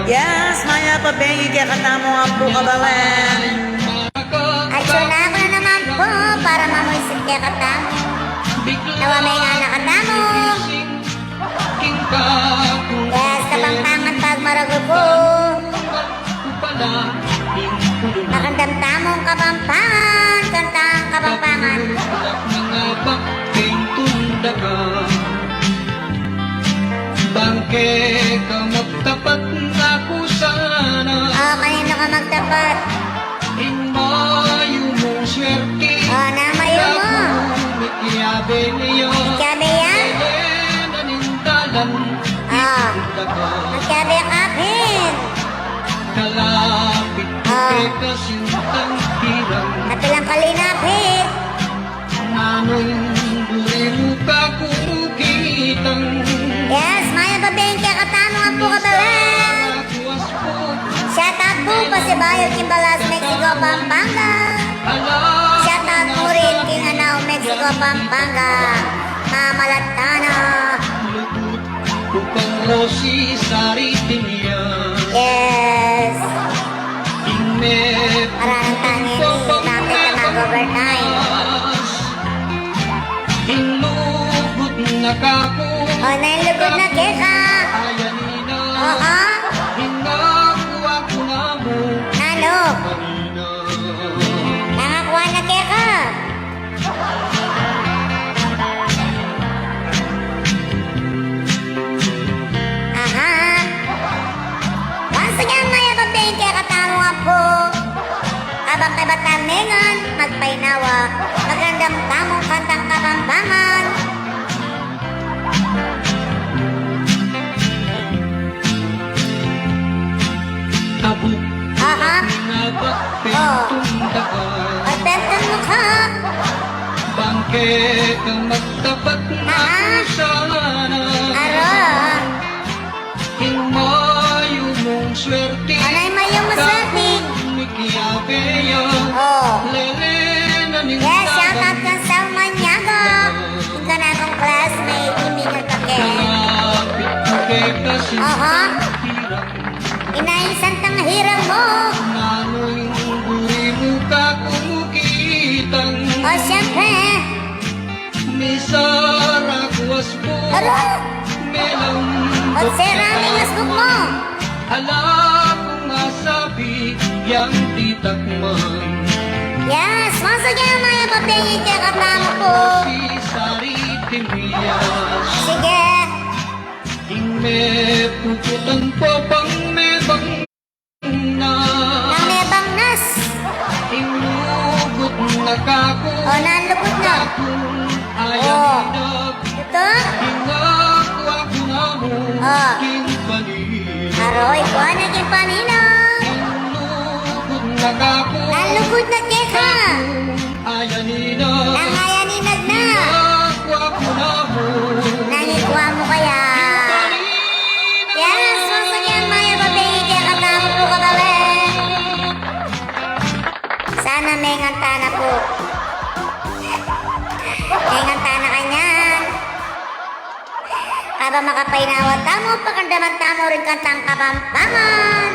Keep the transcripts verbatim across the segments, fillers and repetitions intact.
Yes, mayap a bengi kekatamu ampo kabalen. Atsu na ku na naman pu para mamuisit kekatamu. Nawa mengana katamu. Yes, Kapampangan pagmaragul ku. Pakandam tamung Kapampangan, kantang Kapampangan. Bang keka magtapat na ku sana. O, kaninu ka magtapat? Ing mayumung swerte. O, nanu mayumu? Mikiabe ya. Mikiabe ya? Ele na ning dalan. O. Mikiabe ya kapin. Kalapit ku keka sintang hirang. Kapilan kalinapit. Nanung buri mu kaku kitang. Yes, mayap a bengi kekatamu ampo kabalen. Shout out pu Pasibayu, Kimbalas, Mexico, Pampanga. Shout out mu rin king Anao, Mexico, Pampanga. Mamalatana. Yes. Maranang tangi ni Mami Tamago Overtime. O, nanu ing lugud na keka? Oho. Nanu? Nanu ing kua na keka? Aha. Once again, mayap a bengi kekatamu ampo. Kabang kebatan me ngan magpainawa, pakandam tamung kantang Kapampangan. Aha. O. Ay, penton mu ka. Bang keka magtapat na ku sana. Aro. Ing mayumung swerte. Anay mayumung swerte? Mikiabe ya. O. Lele na ning dalan. Yes, shout out kang Sal Maniago. Ing kanakung classmate, ing Miguel Paquet. Kalapit ku keka sintang hirang. Aha. Ing santang hirang mu. Nanung buri mu kaku kitang. O, siyempre. Misaraku asbuk. Aro. Melambuk. O, sera ing asbuk mu. Ala kung masabi yang titakman. Yes, once again, mayap a bengi kekatamu pu. Si Sari Timbias. Sige. Ing mepuputan pa bang mebang na. Nang mebang nas. Ing lugud na kaku. O, nanu ing lugud na? Kaku, o. Ayan na. Ito? Ing aku, aku na mu. O. King panina. Aroy, kua na king panina. Ing lugud na kaku. Nanu ing lugud na keka? Kaku. Ayaninag. Nang ayaninag na. Aku, aku na mu. Nanu ing kua mu kaya? Yes, once again, mayap a bengi kekatamu pu kabalen. Sana mengan tana pu. Mengan tana kanyan. Kabang makapainawa tamu, pakandaman tamu ring kantang Kapampangan.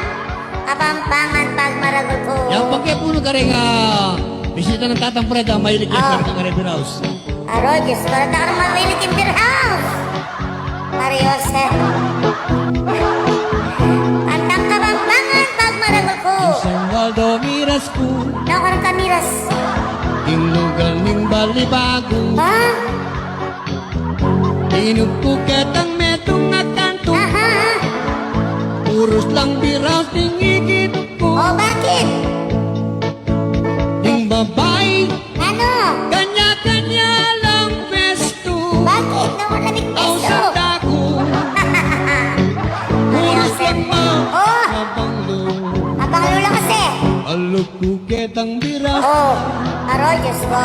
Kapampangan pagmaragul ku. Yang pake punu karing, ah, bisita nang Tatang Fred, ah, mahilig keng, ah, kantang beer house. Aro, Diyos ko, reta ka nang mahilig keng beer house. Mario Jose. Kantang Kapampangan pagmaragul ku. San Waldo Miras ku. Nanu karing Miras? Ing lugal ning Balibagu. Ha? Inuk ku ketang metung a kantu. Aha. Purus lang beer house ding ikit ku. O, bakit? Ding babai. Nanu? Kanya-kanya lang pestu. Bakit? Nanu ing pestu? Ausan da ku. Purus lang ma. O. Mabanglu. Mabanglu lang kasi. Aluk ku ketang beer house. O, aroy, Diyos ko.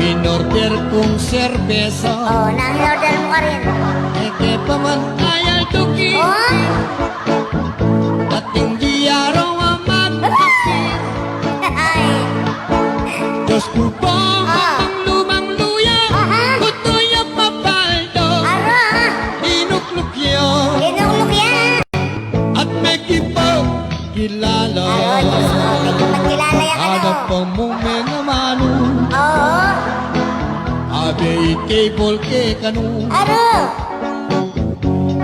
Inorder kung serbesa. O, nanu ing inorder mu karin? E ke pa man ayal tuki. O? Atin di araw a magpapir. Ay. Diyos ku po, o. Mabanglu-banglu ya. Aha. Kutu ya papaldo. Ara. Inukluk ya. Inukluk ya. At me Kilala. Aro, Diyos ko, medyo magkilala ya kanu. Ada pa mu mengamanu. Oo. Abe, ikebol ke kanu. Aro.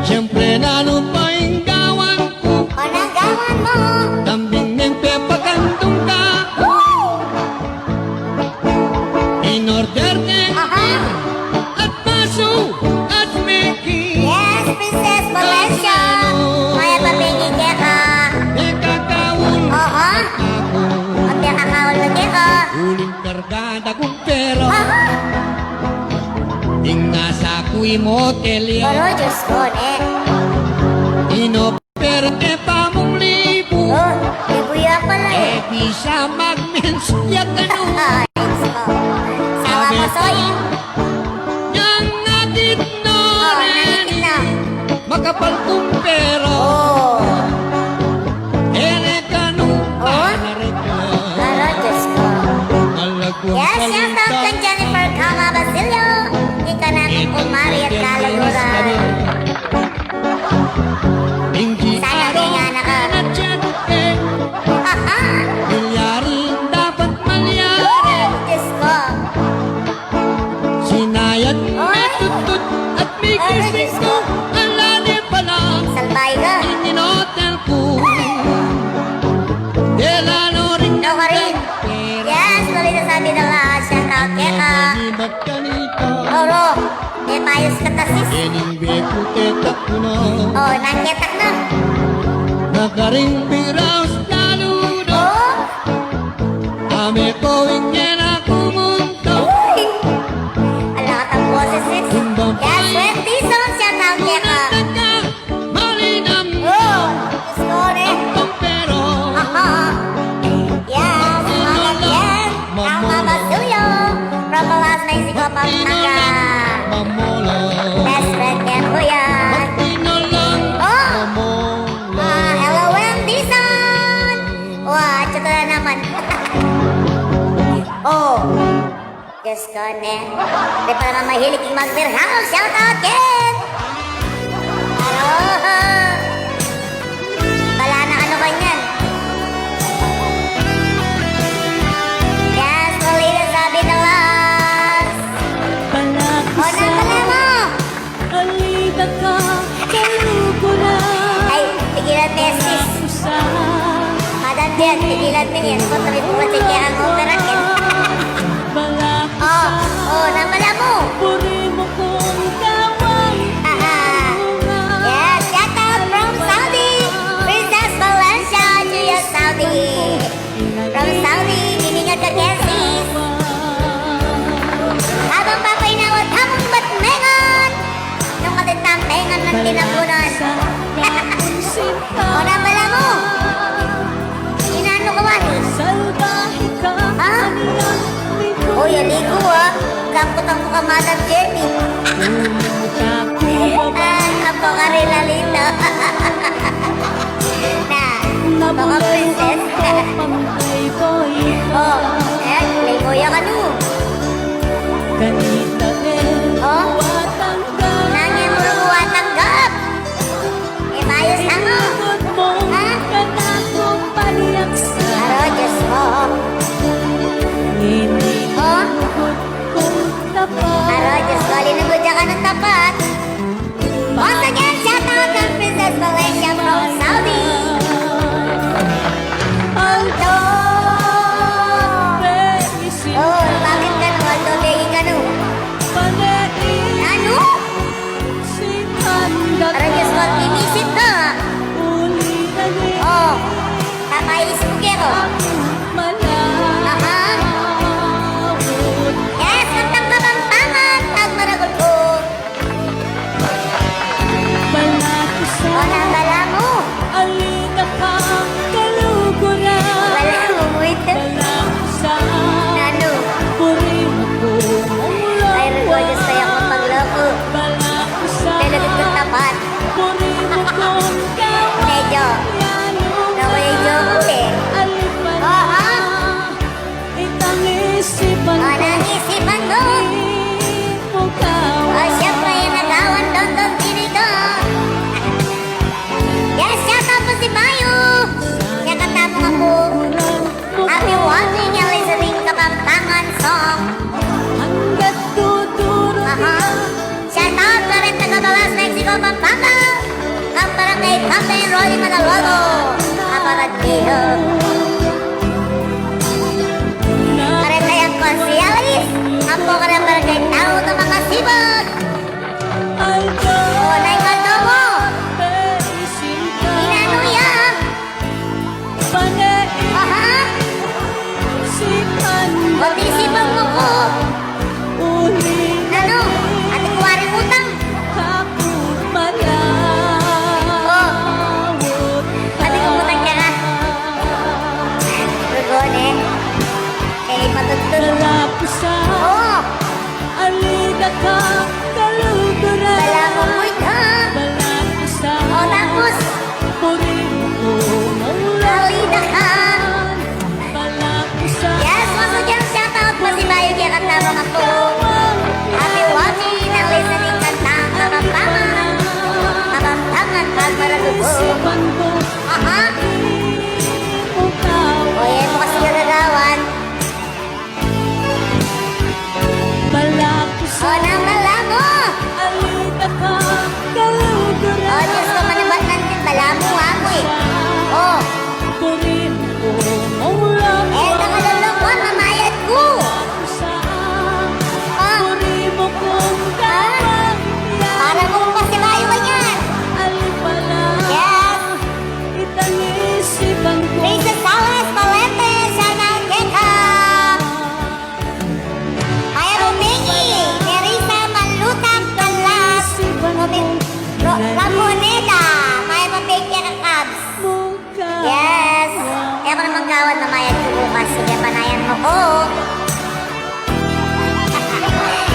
Siyempre, nanu pa ing gawan ku? O, nanu ing gawan mu? Tambing neng pepakandung ka. Woo! In order ne, aha, at basu at meki. Yes, Princess Valencia. Mayap a meki keka. Mekakaul. Oho. At mekakaul na keka. Uling kargada kung pera. Aha. Ing nasa ku i motel ya. Aro, Diyos ko, ne. Ino Pero e pa mung libu. O, libu ya pala e. E di sa magmens ya kanu. Ay, Diyos ko. Sawa ko, Soy. Nangakit na. O, nangakit na. Makapal kung pera. O. E ne kanu. O? Aro, Diyos ko. Yes, shout out kan Jennifer Cama Basilio. Ika na kung kumari at kaluguran. Sana kaya nga naka- Milyari dapat malyari. Diyos ko. Sinayad, oy, matutut at may kising ko. Ala ne pala. Salbay ka. Ing inotel ku. Dela no rin. No ka rin. Yes, tuloy na sabi na nga, shout out keka. Oro. E, mayus ka ta, sis. Ening beku tetak ku na. O, nanu ing tetak na? Nakaring piraus lalu do. O? Ame ko ingen aku munto. Uy! Ala ka tang boses, sis. Yes, Wendy Song, shout out keka. Malinam. O, Diyos ko, ne. Aha. Yes, Mama Jen, ang Mama Suyo, from Balas, Mexico, Pampanga. Best friend niya po yan. O, ah, hello, Wendy Son. Wa, tsaka na naman. O. Diyos ko, ne. Di pa naman mahilig yung mag-beer. Shout out, Ken! Aro! Bala na kanu kanyan. Yes, Lolita Sabi Talas. O, nanu bala mu? Alita ka, kaluguran. Ay, tigilan me, sis. Madam Jen, tigilan me yan. Kung sabi ko kasi kaya ang opera, Ken. O, o, nanu bala mu? Aha. Yes, shout out from Saudi. Princess Valencia, Jia Saudi. From Saudi, mimingat ka, Ken, sis. Abang papainawa tamung batmengan. Nung katintampengan ng tinapunan. O, nanu bala mu? Inanu ka, wari? Ha? Uy, aligo, a. Kangkutang ko ka, Madam Jenny. Ay, apo ka rin, Lalita. Na, baka princess. O, e, ligo ya kanu. O? Nanu mu rin wa tanggap? E, mayus na mu. Ha? Aro, Diyos ko. O? Aro, Diyos ko, linugud ya kanu tapat. Once again, shout out kang Princess Valencia from Saudi. Although, o, bakit kanu? Although, begi kanu. Ay, manalolo, aparadihog. Kareng kayang konsehalis, ampo kareng barangay tau na makasipag. O, nanu ing aldo mu? Inanu ya? Aha. O, tisipan mu ku. Nanu? Atin ku waring utang. O. Atin kung utang keka. Rugon e. E, matutun. O. Balamu ku ita. O, tapus. Alida ka. Yes, once again, shout out, pasibayu keka, katamu ku. Happy watching and listening kanta Kapampangan. Kapampangan, pagmaradugo. Aha. O, yan mu kasi gagawan. O, nanu balamu? O, Dios ku, manibat na ning balamu, aku e. O. E, nakalolokot, mamayad ku. O. Ha? Para mu pasibayu yan. Yes. Risa Salas Valente, shout out keka. Mayap a pegi, Nerissa Manlutang Galas, Robe-, Ro-, Ramoneda, mayap a pegi keka, Kabs. Yes. E, aku naman gawan na mayap ku bukas. Sige, panayan mu ku.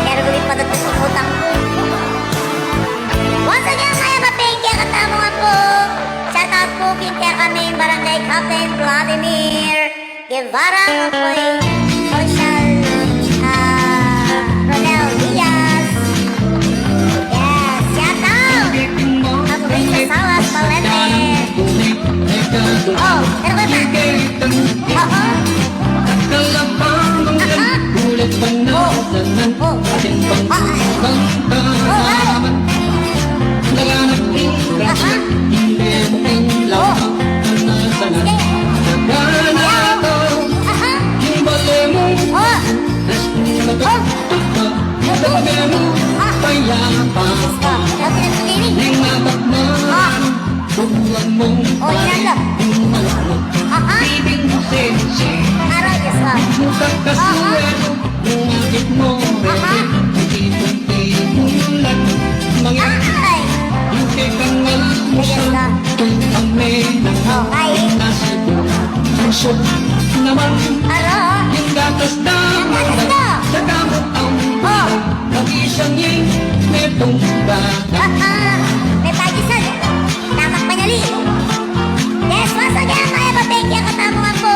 Pero gumit pa ito sa utang ku. Once again, mayap a pegi keka, katamu ku. Shout out pu keka, kami Barangay Captain Vladimir Guevara, Makoy Social, ah, Ronel Diaz. Yes, shout out. Aku rin sa Salas, Palete. O, pero kaya pa. Oo. Aha. O. O. O, ay. Aha. O. Sige. Aha. O. O. Ah. Diyos ko. Dati na pinili. Ah. O, yan lang. Aha. Aray, Diyos ko. Aha. Aha. Ay. Diyos ko. Okay. Aro. Ang gatas na. O. Aha. May pagisan. Tamak manyali. Yes, once again, mayap a pegi keka, katamu ku.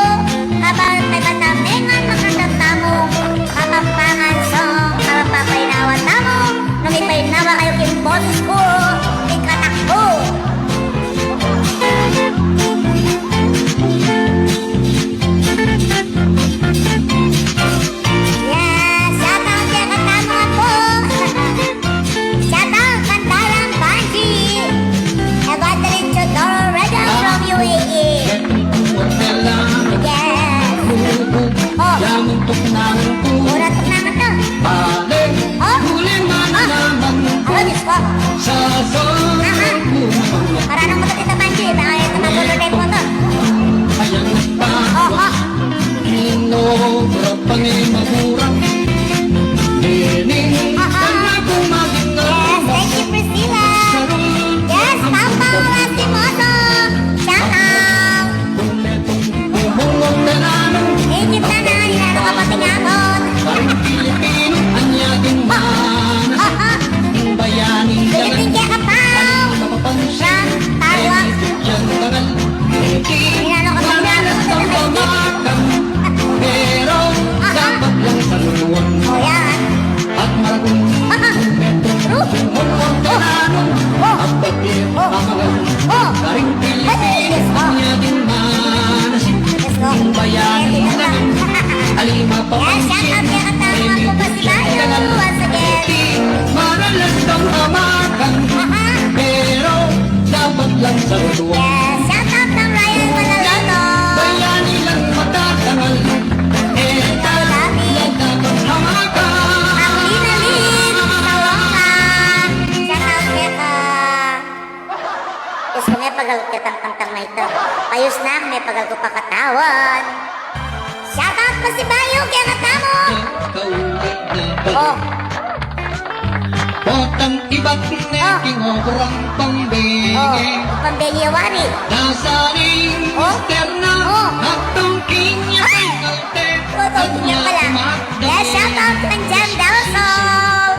Kabang mabantamengan, makanta tamu Kapampangan song, kapampangan tamu, nung ipainawa kayu king boses ku, king katak ku. Yes, shout out keka, katamu ku. Shout out, Kantaran Banji. Evangeline Teodoro Regal from U A E. Yes. O. Urat na nga to. O. O. Aro, Diyos ko. Aha. Para nang matagita, Banji. Baka ito, mabulo na yung motor. O, o. Aha. Yes, thank you, Priscilla. Yes, Pampang Lastimoso. Shout out. Thank you, Tana. Ninano ka pati nga ako. Aha. Thank you, Kapal. From Taiwan. Ninano ka pati nga ako. Aha. O, yan. Aha. Ru-, o. O. O. Ay, Diyos ko. Diyos ko. Yan, shout out kaya katamu ku pasibayu. Once again. Aha. Yes. Kung mepagal ku ketang kantang mayta, payus na, mepagal ku pa katawan. Shout out pa si Bayu, kaya nga tamu. Oh. Potang ibat ne king obrang pambengi. Oh, pambengi wari. Dasaring mister na, oh, atong king ya kalte. Potang ibat ne pala. Yes, shout out kan Jan Dalsol.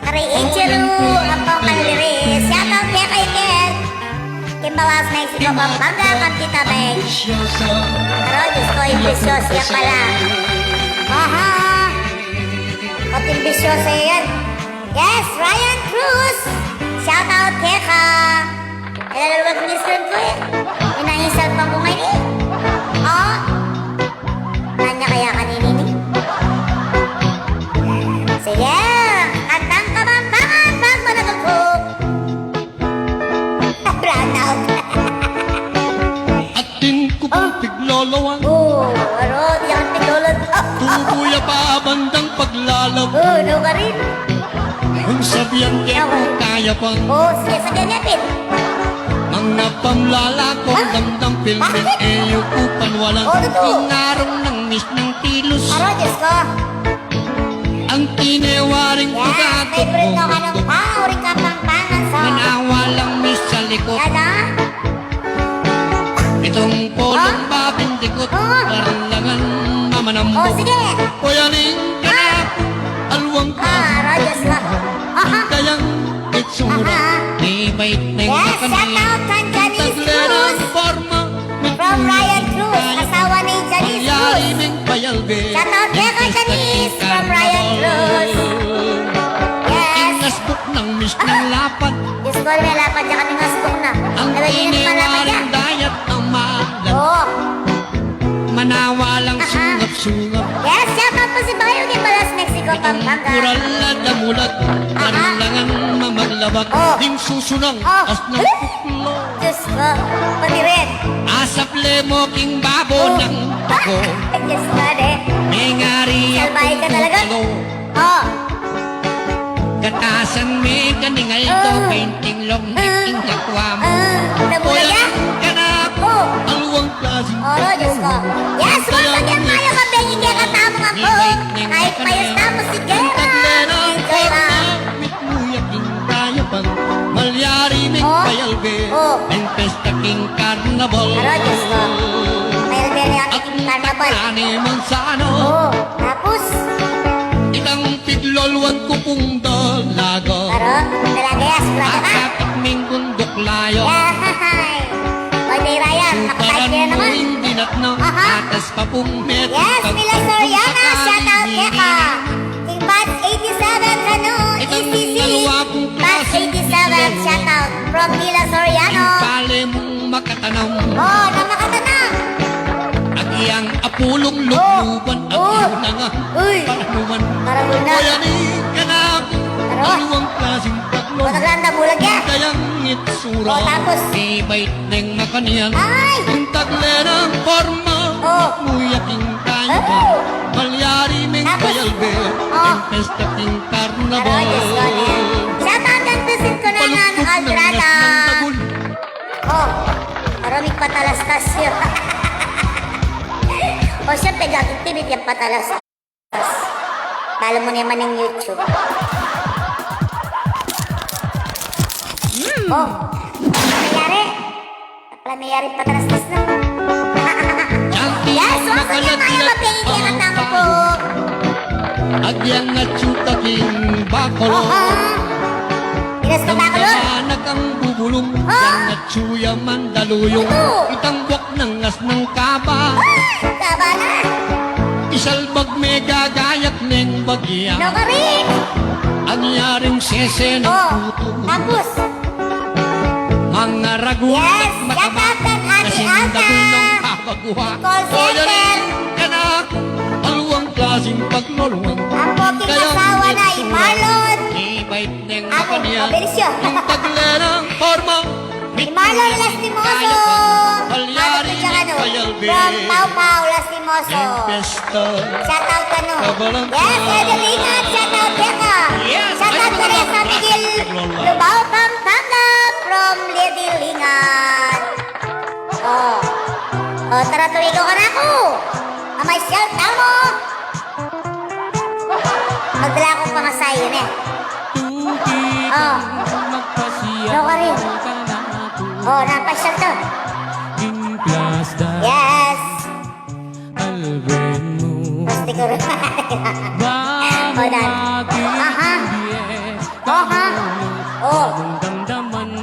Kari Ichiru, ampong kaliris. Shout out kaya kay Ken. Kimbalas, Mexico, Pampanga, Cantita Bay. Pero, Diyos ko, ambisyoso ya pala. Aha. Pati ambisyoso yan. Yes, Ryan Cruz. Shout out keka. Kaya laluwag ni screen ko eh. Inangisal pa ko ngayon eh. Oh. Nanya kaya kanini ni? Sige, kantang Kapampangan pag managukok. Brown out. Atin ku pang piglolowang. Oh, aro, di ako piglolot. Tubu ya pa bandang paglalam. Oh, no ka rin. Kung sabian ke ku kaya pang. Oh, sige, sabian ne, Pin. Manga pamlala kung damdam pilmin e yu ku panwalan. Oh, tutu. Ing arung nang mis nang tilus. Aro, Diyos ko. Ang tinewaring pagkatumbok. Favorite ko kanang pa, uring Kapampangan song. Manawalang mis sa likot. Yan, ah. Itong polong babindikot, karlangan mamanambok. Oh, sige. O yan ing kanaku, alwang ka. Ah, Rogers ka. Aha. Kayang itsura, aha, ni bait neng. Yes, shout out kan Janice Cruz. From Ryan Cruz, asawa ni Janice Cruz. Shout out kaya ka, Janice, from Ryan Cruz. Yes. Inasbuk nang mis nang lapad. Diyos ko, may lapad ya kami, inasbuk na. Ang tiniwaring dayat ang malam. Oh. Manawalang sungap-sungap. Yes, shout out pa si Bayo, Kimbalas, Mexico, Pampanga. Itang kural na damulat, aha, karlangan mamaglabak. Oh. Ing susunang, oh, as nang puklo. Diyos ko, pati rin. Asap lemo king babo nang pako. Diyos ko, de. Mengari salbahe ka talaga. Oh. Katasan me kaning aldo, oh, painting long, oh, king katwa mu. Oh, nabula ya? Kanaku, oh, alwang klasing. Oh, Diyos ko. Yes, once again, Bayo, mabenging kaya katamu nga po. Kahit payas tamu, sige. Enjoy lang. Mitmu ya king kayapan, malyari meng payalbe, oh, meng pesta king karnabal. Aro, Diyos ko. Payalbe na ya king karnabal. At tane man sana. Oh, tapos? Itang piglolwan ku pung dalaga. Aro, dalaga ya, sulat ka? At kapit ming bundok layo. Yahay. Oy, Day Ryan, nakatayo na naman. Sukaran mu ing dinat na, aha, atas pa pung metung. Yes, Mila Soriano, shout out keka. King Bats eighty-seven, kanu, E C C. Bats eighty-seven, shout out from Mila Soriano. Ing pale mung makatanam. Oh, na makatanam. Agyang apulung lukluban, oh, agyang nanga. Uy. Paranuman. Paranuman. Kaya ni kanaku, aro, alwang klasing taklo. Kaya ngit sura. Oh, tapos? Di bait neng makanyan. Ay! Ing tagle nang porma, oh, muya king kayapan. Oh. Malyari meng payalbe, oh, ing pesta king karnabal. Aro, Diyos ko, ne. Shout out kan Pisin ko na nga, paluktuk nang Aldrada. Ngas nang tagul. Oh, aro, migpatalastas ya. O, siyempre, gagawin timit yang patalastas. Follow mu naman ing YouTube. Mm. Oh, nangyari? Pala nangyari, patalastas na. Yes, once again, maya mabenging kaya katamu po. Agyang atsu ka king Bacolod. Oho. Inas ka Bacolod? Nang kabanak ang bubulung, oh, yang atsu ya mandaluyong. Ito. Itang buak nang ngas nang kaba. Ah, kaba na. Isalbag me gagayat neng bagya. No, kari. Ang yaring sese ng puto. Oh, tapos? Mga raguan, yes, at matabang, shout out kan Ate Alta. Kasing dagul ng kabaguhan. Call center. O, yan, kanaku, alwang klasing paglolwang. Ang poking asawa na, i Marlon. Ibait neng makanyan. Ate Belisyo. Ing tagle nang porma. I Marlon Lastimoso. Happy birthday, ano? From Pau Pau, Lastimoso. Shout out, ano? Yes, Eddie Lingat, shout out keka. Yes. Shout out keka San Miguel, Lubao, Pampanga, from Lady Lingat. O, tara, tuwi ko kanaku. Mamasyal tamu. Magdala kung pamasahe, ne. O. No ka rin. O, napasyal to. Yes. Pasti ko rin. O, dan. Aha. O, ha. O.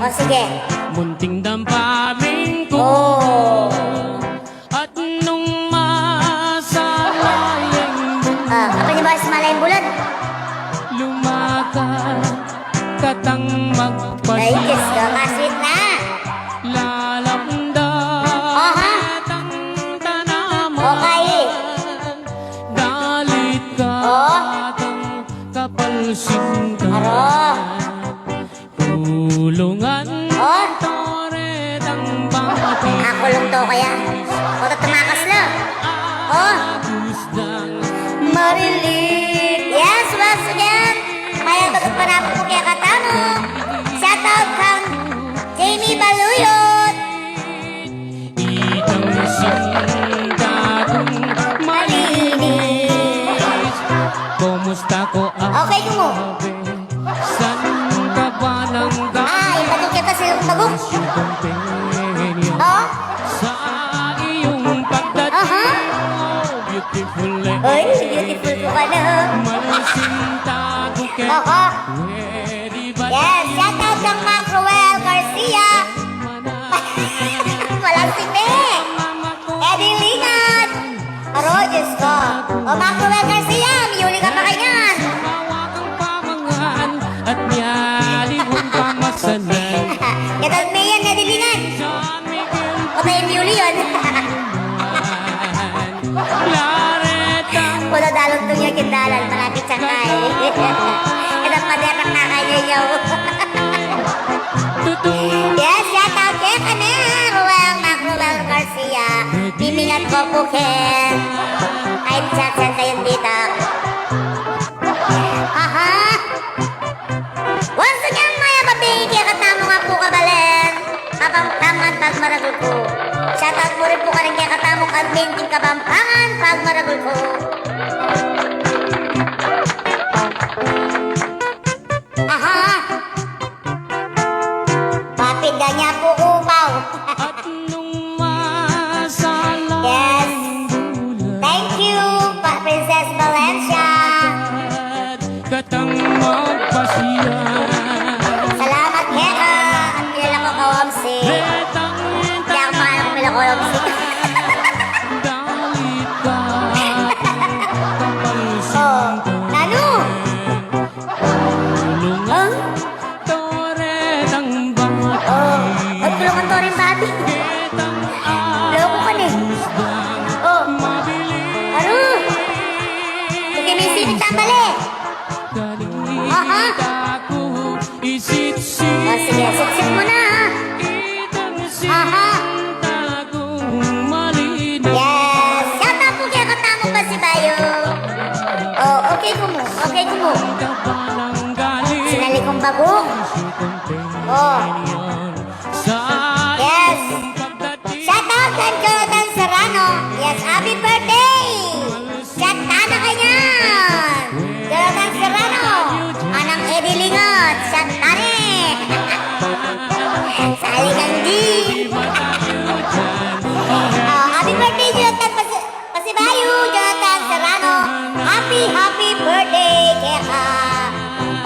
O, sige. Munting dampaming ko. O. At nung masalayang bulan. Ah, apa niya ba si Malayang Bulan? Lumakad katang magpasya. Ay, Diyos ko, kasweet na. Lalamda. Aha. Katang tanaman. Okay. Dalit ka. O. Katang kapalsingan. Aro. Kulungan. O. Tore dang bati. Ah, kulung to kaya. O, tumakas na. O. Agusdang marilit. Yes, once again. Mayap a panapun pu kekatamu. Shout out kang Jamie Baluyot. Itang sinta kung malinis. Kumusta ko, ah? Okay, kumu. San ka ba nang galing? Ay, bago kita sa bagong. Companion. O? Sa iyong pagdating. Aha. Beautiful, eh. Ay, beautiful ko pa na. Masinta ko kay. Aha. Pwede ba? Yes, shout out kang Macruel Garcia. Wala si Pe. Eddie Lingat. Aro, Diyos ko. O, Macruel Garcia, miyuli ka pa kanyan. Sumawa kang pamangan at miyali mong pamasanan. Kita mi yan, Eddie Lingat. O, tayo miyuli yun. Laretang. Wala dalong tung yung kindalan, malapit siya kay. Ito pa, derang na kanya yun. Yes, shout out kaya ka na, Ruel, Mac Ruel Garcia. Mimingat ko pu ken. Ay, chat, chat kayo dito. Aha. Once again, mayap a bing kekatamu nga pu kabalen. Kabambangan pagmaragul ku. Shout out mu rin pu karin kekatamung admin king Kabambangan pagmaragul ku. Aha. Papinda niya pu upaw. At nung masalang bulan. Yes. Thank you, Pa-, Princess Valencia. Katang magpasya. Salamat, Hera. Ang kilala ko, Kawamsi. Retang. Hindi ako pangalan ko, kilala ko, Kawamsi. Dalit ka. Kapal. O, nanu? Tulungan. Ha? Tore dang bati. O, o, tulungan to rin bati. Loko ka ni. O. Aru. Buti may sipit ang bali. Aha. O, sige, sipsip mo na, ha. Aha. Yes. Shout out pu kekatamu pa si Bayo. O, okay kumu. Okay kumu. Sinali kung bago. O. Yes. Shout out kang Jonathan Serrano. Yes, happy birthday. Chat tana kanyan. Jonathan Serrano. Anang Eddie Lingot. Chat tana. Sali kang Jean. O, happy birthday, Jonathan. Pasi-, Pasibayu, Jonathan Serrano, happy, happy birthday keka.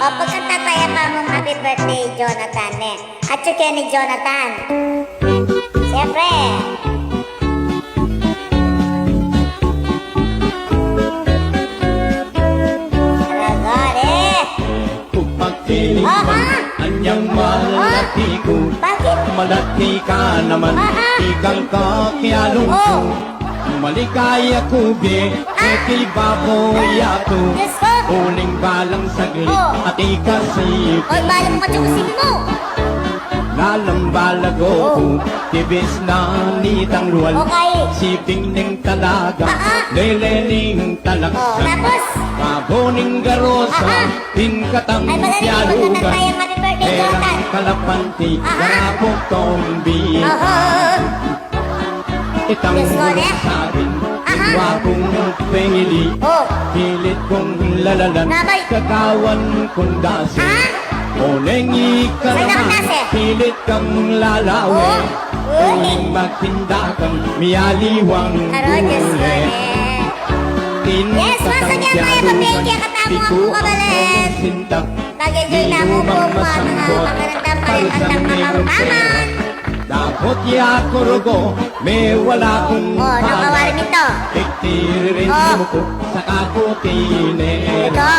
O, pagkanta taya pa mung happy birthday, Jonathan, ne. Atsu keni Jonathan. Siyempre. Talaga, eh. Pagpagtiling man, anyang malati ku. Bakit? Malati ka naman, ikang kakialung ku. Maligaya ku, bie, keti babo yatu. Diyos ko. Uling balang saglit, at ikasipin. Oy, balang matsuksin mo. Lalang balago ku, tibis na nitang lual. Okay. Siping ning talaga, lele ning talaksan. O, tapos? Babo ning garosa. Ay, madali, magkanta tayang happy birthday, Jonathan. Kalapanti, garapok tombi. Aha. Diyos ko, ne? Aha. Wa kung pengili, oh, pilit kung lalalan, nabay, kakawan kung dasi. Aha. O neng ika naman, pilit kang lalawe. Oh. Uy. Kung magtinda kang mialiwang gule. Aro, Diyos ko, ne? Yes, once again, maya pa, thank you, katamu nga pu, kabalen. Mag-enjoy na mu pu, mga pakiramdam, pakiramdam Kapampangan. Dapot ya kurugo, me wala kung, oh, nakawarin ito. Iktiririn mu ku sa kakutinera. Ito,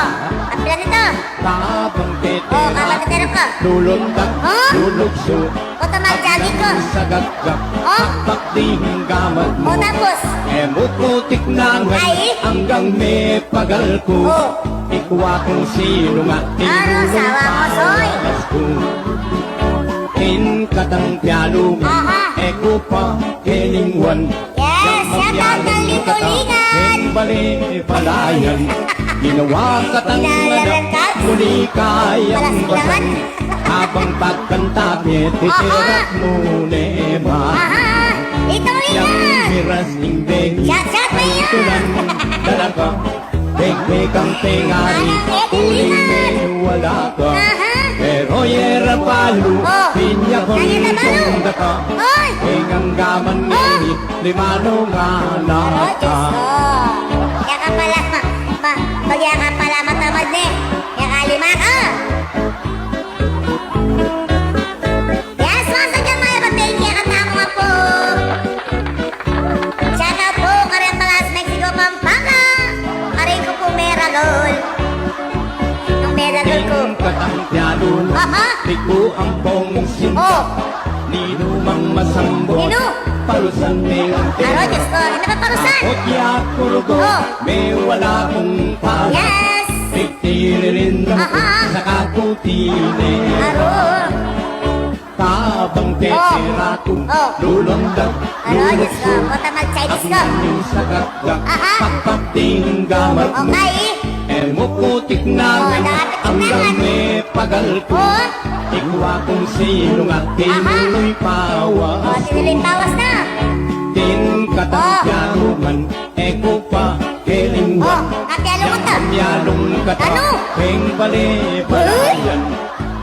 apila nito. Tabang tete, oh, kapatid ka. Lulundag, oh, lulugso. O, tama, jagi ko. Sa gagak, oh, bakbak ding gamat mu. O, tapos? E mu ku tiknangan, ay, anggang me pagal ku. Oh. Ikwa kung sinu nga, ano, sawa mo, Soy? Inulung pawas ku. Ing katang pialuman, aha, e ku pa kelingwan. Yes, yang shout out kang Lito Lingan. Ing bale palayan, ginawa katang anak, muli kayang basan. Abang pagkanta, aha, titirak mu ne ma. Aha, Lito Lingan. Yang miras ing bengi, shout, shout, ay, ito lang talaga. Pegpe kang pengari, uling me wala ka. Aha. Pero yera balu, oh, pinya ko, kanya na balu, itong daka. Oy. Penganggaman, oh, ngeni, lima nung anak ka. Aro, Diyos ko. Kaya ka pala, ma, ma, kaya ka pala matamad, ne. Kaya ka lima ka. Yes, once again, maya pa, thank you, katamu nga pu. Shout out pu karing Palas, Mexico, Pampanga. Karin ku pu meragul. Nung meragul ku. Ing katang pialuman, aha, tiku ampong sinta. Oh. Ninu mang masambot. Ninu? Parusan me. Aro, Diyos ko. Ano ba parusan? Akot ya kurugo. Oh. Me wala kung pala. Yes. Tiririn, aha, sa kakutinera. Aro. Tabang, oh, titirak ku, oh, lulundag, aro, Diyos ko, lulugso. Kota mag-Chinese ko. Aking sa gagak, aha, pakpak ding gamat mu. Okay. E mu ku tiknangan, oh, dapat tiknangan, anggang me pagal ku. Oh. Ikwa kung sinu nga, aha, tinuluy pawas ku. Oh, tinuluy pawas na. Ing katang, oh, pialuman, e ku pa kelingwan. Oh, kapialung ka ta. Yang mialung ka ta. Ano? Ing bale palayan,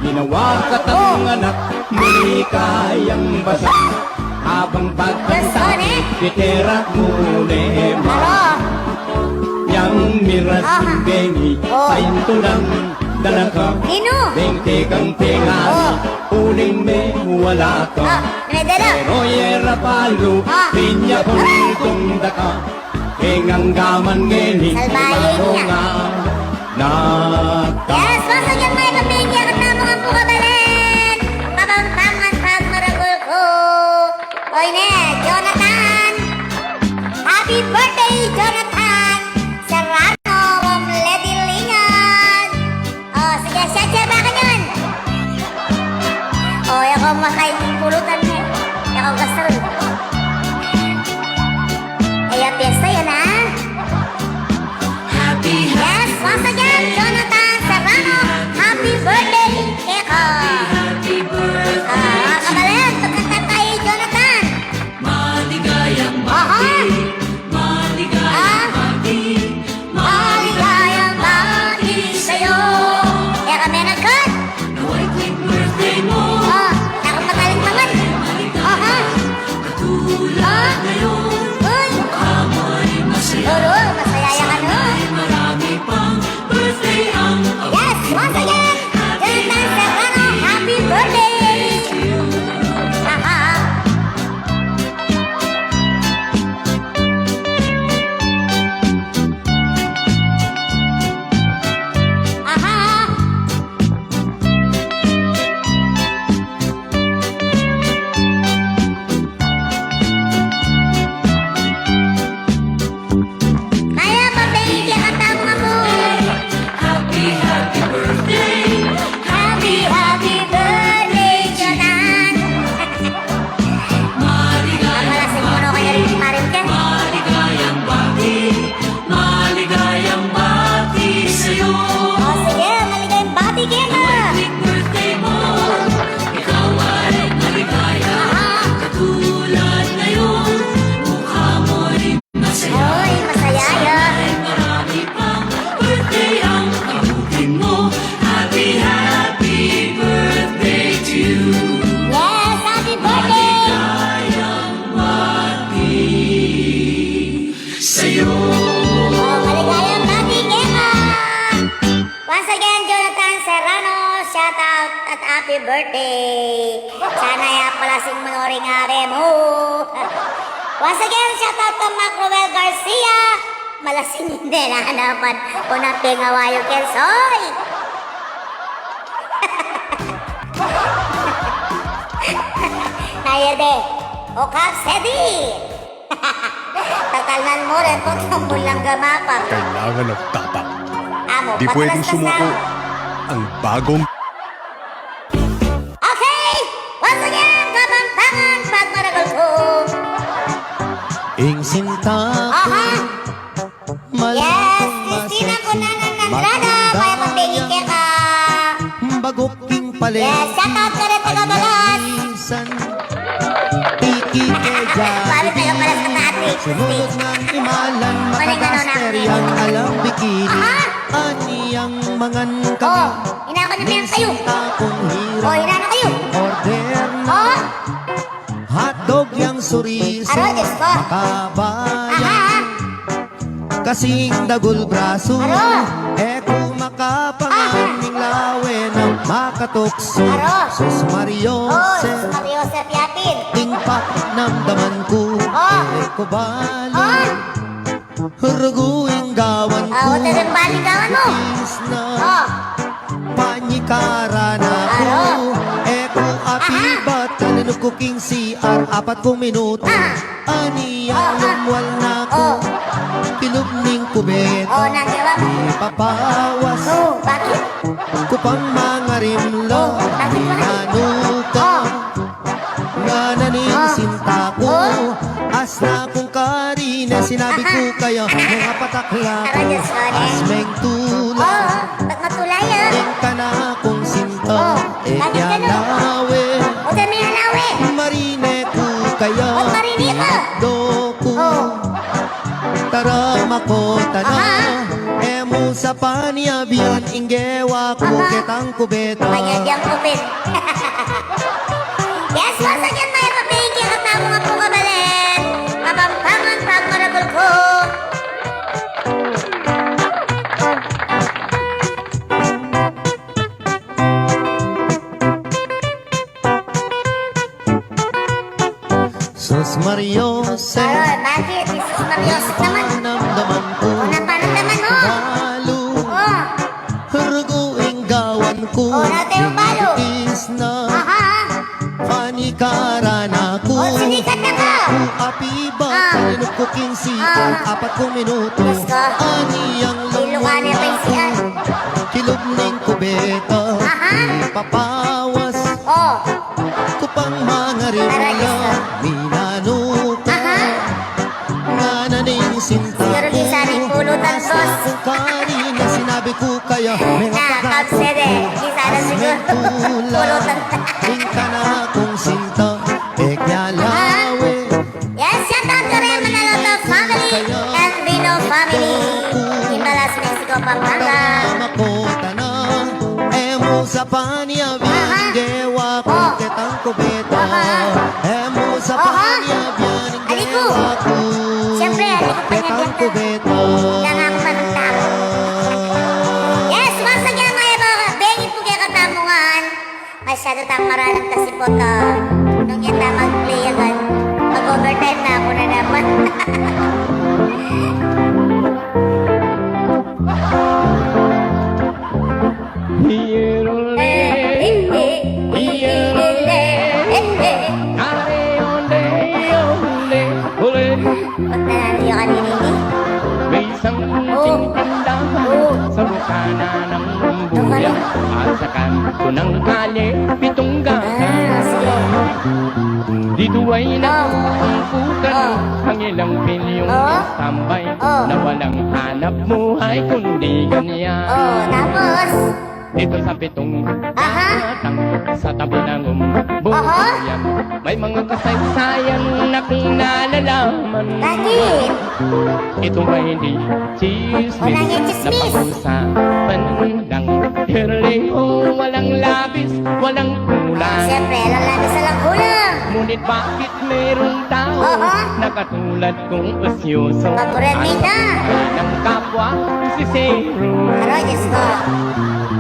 ginawa katang anak, muli kayang basan. Abang pagkanta, Diyos ko, ne, titirak mu ne ma. Aro. Yang miras, aha, ing bengi, oh, paintulang dala ka. Ninu? Bente kang pengari, oh, uling me wala ka. Oh, may dala. Pero yera balu, oh, pinya, aray, kung daka. Ing anggaman ngeni, salbahe niya. Yes, once again, maya pa, thank you, katamu nga pu, kabalen. Kapampangan pagmaragul ku. Oy, ne, Jonathan. Happy birthday, Jonathan Serrano, from Lady Lingan. O, sige, share, share ba kanyan? O, e ku makay pulutan ne. E ku gasal. Kaya piyesta yan, ha? Yes, once again, Jonathan Serrano, happy birthday keka. Happy birthday. Ah, kabalen, pagkanta kay Jonathan. Maligayang, aha, bati, maligayang, ah, bati, maligayang bati sa'yo. Kaya kami nagkat. Nawa'y quick birthday mo. Ah, takot mataling naman. Aha. Happy birthday! Sana ya palasing mu no ring are mu. Once again, shout out kang Macroel Garcia. Malasing inde na naman. Unang pingawayo ken soy. Naya de. O Kap Sedi. Tatalnan mu rin po, tambul lang gamapang. Kailangan ng tapang. Amo, di pwedeng sumuko ang bagong Okay! Once again, Kapampangan, pagmaragul ku. Ing sinta ku. Aha. Yes, Christina Cunanan Andrada, kaya mabingi keka. Baguk king pale. Yes, shout out ka rin, taga Balas. Tiki Keja. Sabi taga Balas ka, Ate Christy. Sumulod ng imalan, makadaster yang alam bikini. Aha. Anyang mangan kami. Oh, inako na yan kayo. Oh, inako kayo. Order na. Oh. Hotdog yang suriso. Aro, Diyos ko. Makabayang. Aha. Kasing dagul brasu. Aro. E ku makapangan ning lawe nang makatuksu. Aro. Sus Mario. Oh, Sus Mario, Sir Yapin. Ing panamdaman ku. Oh. E ku balu. Oh. Rugu ing gawan ku. Ah, o, te rin bali gawan mu. Isna. Oh. Panyikaran na ku. Aro. E ku apibat, kalinuk ku king C R, apat ku minutu. Ah. Anyang lumwal na ku. Oh. Kilub ning kubeta. Oh, nang gawa mu. Ipapawas. Oh, bakit? Ku pang mangarimla. Oh, bakit, bakit? Nanu ka. Oh. Ngana ning sinta ku, asna kung karine, sinabi ku kaya, mengapatakla ku, as mengtula. Ing kanakung sinta, e ku alawe. Marine ku kaya, do ku. Tara, makota na. E mu sa paniabian ing gewa ku ketang kubeta. Panyadiang kubet. Yes, once again, mayap a pagpapingi kekatamu ngan pu, kabalen. Kapampangan, pagmaragul ku. Sus Mariose. Aroy, bakit? Sus Mariose naman. Panamdaman ku. O, na panamdaman mu. Balu. O. Rugu ing gawan ku. O, na tayo balu. Isna. Aha. Panikaran na ku. O, sinikat na ka. Ku apibat, ah, kalinuk ku king C R, ah, apat ku minutu. Diyos ko. Anyang lumwal na ku. Kilub ning kubeta. Aha. Ipapawas. O. Ku pang mangarimla, minanu ka. Aha. Ngana ning sinta ku. Siguru minsan ing pulutan, boss. Kung karine, sinabi ku kaya, na, kapsede. Minsan na siguru pulutan. Ing kanakung sinta, e ku alawe. Yes, shout out to Raymond Alonso family and Vino family in Balas, Mexico, Pampanga. Makota na, e mu sa paniabian ing gewa ku ketang kubeta. E mu sa paniabian ing gewa ku ketang kubeta. Yes, once again, mayap a pagpapingi pu kekatamu ngan. Masyadu tang maralang kasi pu ta. Nung yan ta mag-play agad, mag-overtime na ku na naman. Ba't nanalo yung kanina ini? Isang simpleng tindahan sa bukana ng Lumbuyan, at sa kanto ng Kalye Pitung Gasang. Ah, sige. Dito ay nauumpukan ang ilang pilyong tambay na walang hanap buhay kundi ganyan. O, tapos? Dito sa Pitung Gasang, sa tabi ng Lumbuyan, may mga kasaysayan na kinalalaman. Bakit? Ito ay hindi tsismis. Wala nang tsismis. Napag-usapan lang. Hirliho, walang labis, walang kulang. Siyempre, alang labis, alang kulang. Ngunit bakit merong tao Oho. na katulad kong usyoso? Paboran At nita. ng kapwa, sisero. Aroy, Diyos ko.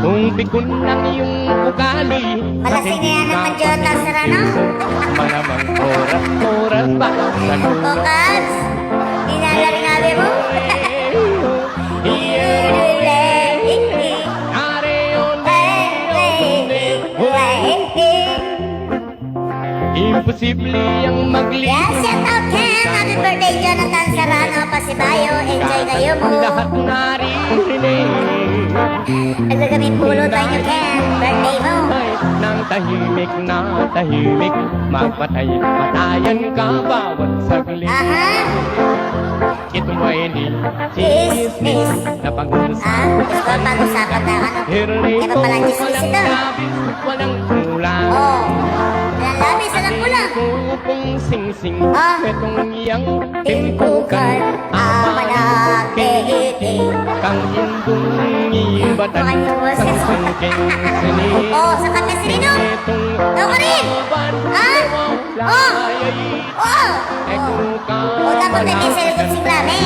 Kung pikun ang iyong ugali, Malasing na yan naman, Jonathan Serrano. Malamang oras-oras ba? Bukas, inalaring abi mo. Imposible ang magli- Yes, shout out Ken. Happy birthday, Jonathan Serrano. Pasibayo, enjoy kayo mo. Lahat naririnig. Nagagami't pulutan nyo, Ken. Birthday mo. Nang tahimik na tahimik, magpatay, patayan ka bawat saglit. Aha. Ito ay di Chismis. chismis na pag-usapan. Ah, gusto ko pag-usapan na ano. Pero Kaya pa pala chismis ito. Walang labis, walang kulang. Oh. Walang labis, walang kulang. Ito pong singsing, Ah. itong iyang Timpukan, timpukan, amanake iti. Kang indung ibatan, Ay, boses. sang sangking sini. Oh, sa kanya sini, no? Itong Ikaw ka rin. kaban, Ah? Oh. Oh. O, dapat may message ko si Klame.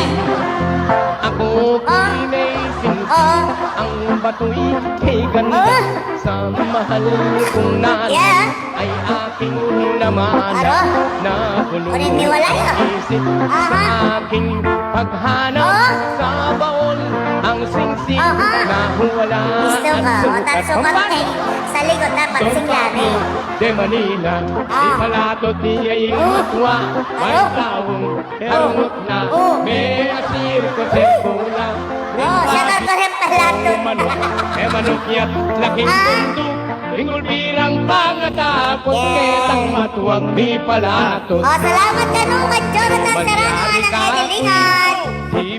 Ako Oh. kinaisin Oh. ang bato'y kay ganda Oh. sa mahal kong nanay Yeah. ay aking namana Aro? na Kunin niwala yun. isip Aha. sa aking paghanap Oh. sa baon ang singsing Aha. na wala Gusto at ka. O, sukat. Tatso ka Pampano? Sa likod na Don pagsiklami. Pablo de Manila, Ah. ipalatot niya yung Oh. matwa. May Aro? taong Pero Oh. na, Oh. may asir ko sa bola. Oh, siya ka ko rin pala to. Manok, eh, manok yan, laking Ah. bundok. Ingul birang pangatapot, Yes. ketang matuwang mi palatot. Oh, salamat kanu, kang Jonathan Serrano, anak Edilingan.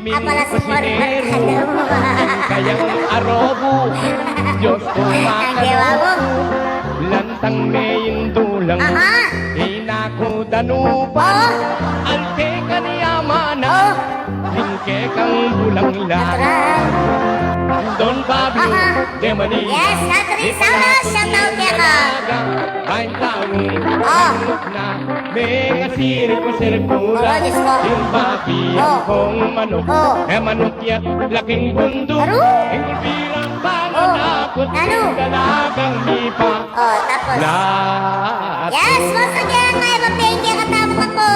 Apala si Mark Mercado. Kayang arobo, Diyos ko Ang gewa mo. makarobo. Lantang me indulang. Aha. Inaku danupan, Oh. alke kaniamana, Oh. lingke kang bulang la. Natural. Don Pablo, Aha. de Manila, Yes, Catherine Saulo, shout out kaya ka. Bain taong Oh. na, may kasirip ko sirkula. Oh, Diyos ko. Yung papi, Oh. kong manok, Oh. eh, manok yan, laking bundok. Aru. Yung birang Oh. pananakot, Nanu? dalagang mipa. Oh, tapos? Lahat. Yes, once again, may mapinggi katamu nga pu.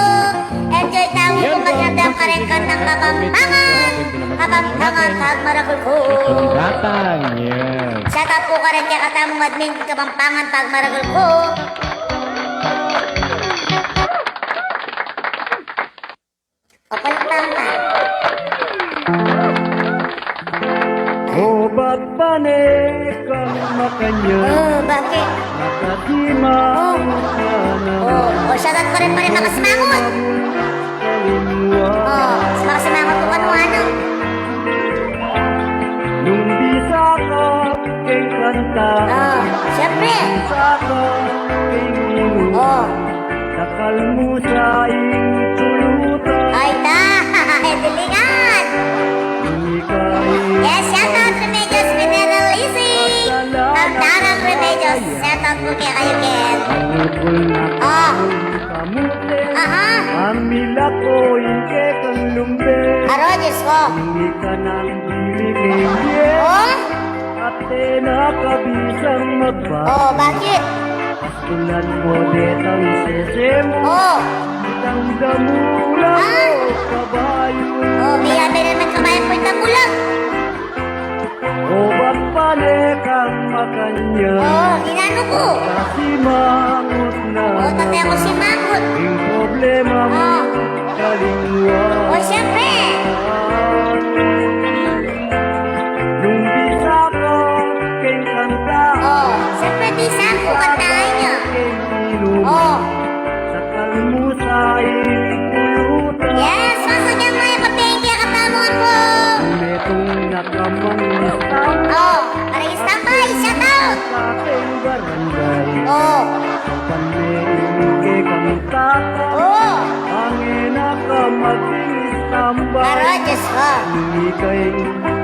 Enjoy tamu Yan pu, po. Magandang karengkan ng Kapampangan. Kapampangan, pagmaragul ku. Datang, yes. Shout out pu kareng kekatamu admin Kapampangan, pagmaragul ku. O, palakpakan pa. O, bakbane kang makanyan. O, bakit? Makasimangot ka na. O, o, shout out ko rin pa rin, Makasimangot. Kalimwa. O, si Makasimangot ko kanu, ano? Nung bisa ka keng kanta. O, siyempre. Bisa ka keng inom. O. Dakal mu sa ing pulutan. Ay, ta! Edilingan! Ikay Yes, shout out Remedios Mineral Easy! Magdalang Remedios, shout out pu kekayu, Ken. Ukul na Oh. kamu, kamu, Aha. Amila ko ing kekang lumbe. Aro, Diyos ko. Ika nang biling Oh? Ate na kabisang magba. Oh, bakit? Pastulan mo detang sese mo. Oh. Itang damula Ah. mo, kabayo. Oh, biya, biya naman kabayo po itang bulag. O bakbane kang makanyan. Oh, inanu ku? Kasimangot na. Oh, tatay ko simangot. Ing problema mo, Oh. kalimwa. Oh, siyempre. Nung bisa ka keng kanta. Oh, siyempre, bisa ku, kantahan niya. Keng inom. Oh. Dakal mu sa ing pulutan. Yes, once again, may mapinggi katamu nga pu. Metung na kamang istamba. Oh, para istamba, shout out. Sa ating barangay. Oh. Kapan me ing kekang tata. Oh. Angin na ka maging istamba. Aro, Diyos ko. Ikay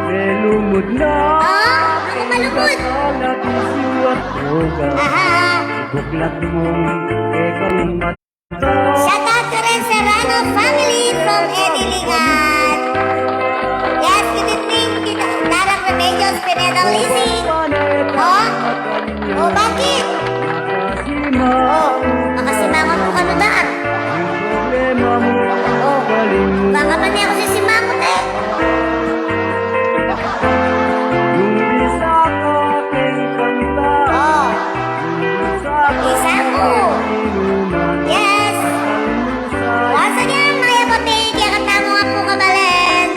melumud na. Oh, ano malumud? Kala di siwat droga. Aha. Shout out to the Serrano family from Eddie Lingan. Yes, good evening, Tita Clara Remedios Pineda Lisi. Oh? Oh, bakit? Oh, makasimangot mu kanu daan. Oh, baka man e ku sisimangot e. Oh. Isa ku. Yes. Once again, mayap a piki kekatamu, Apu Kabalen.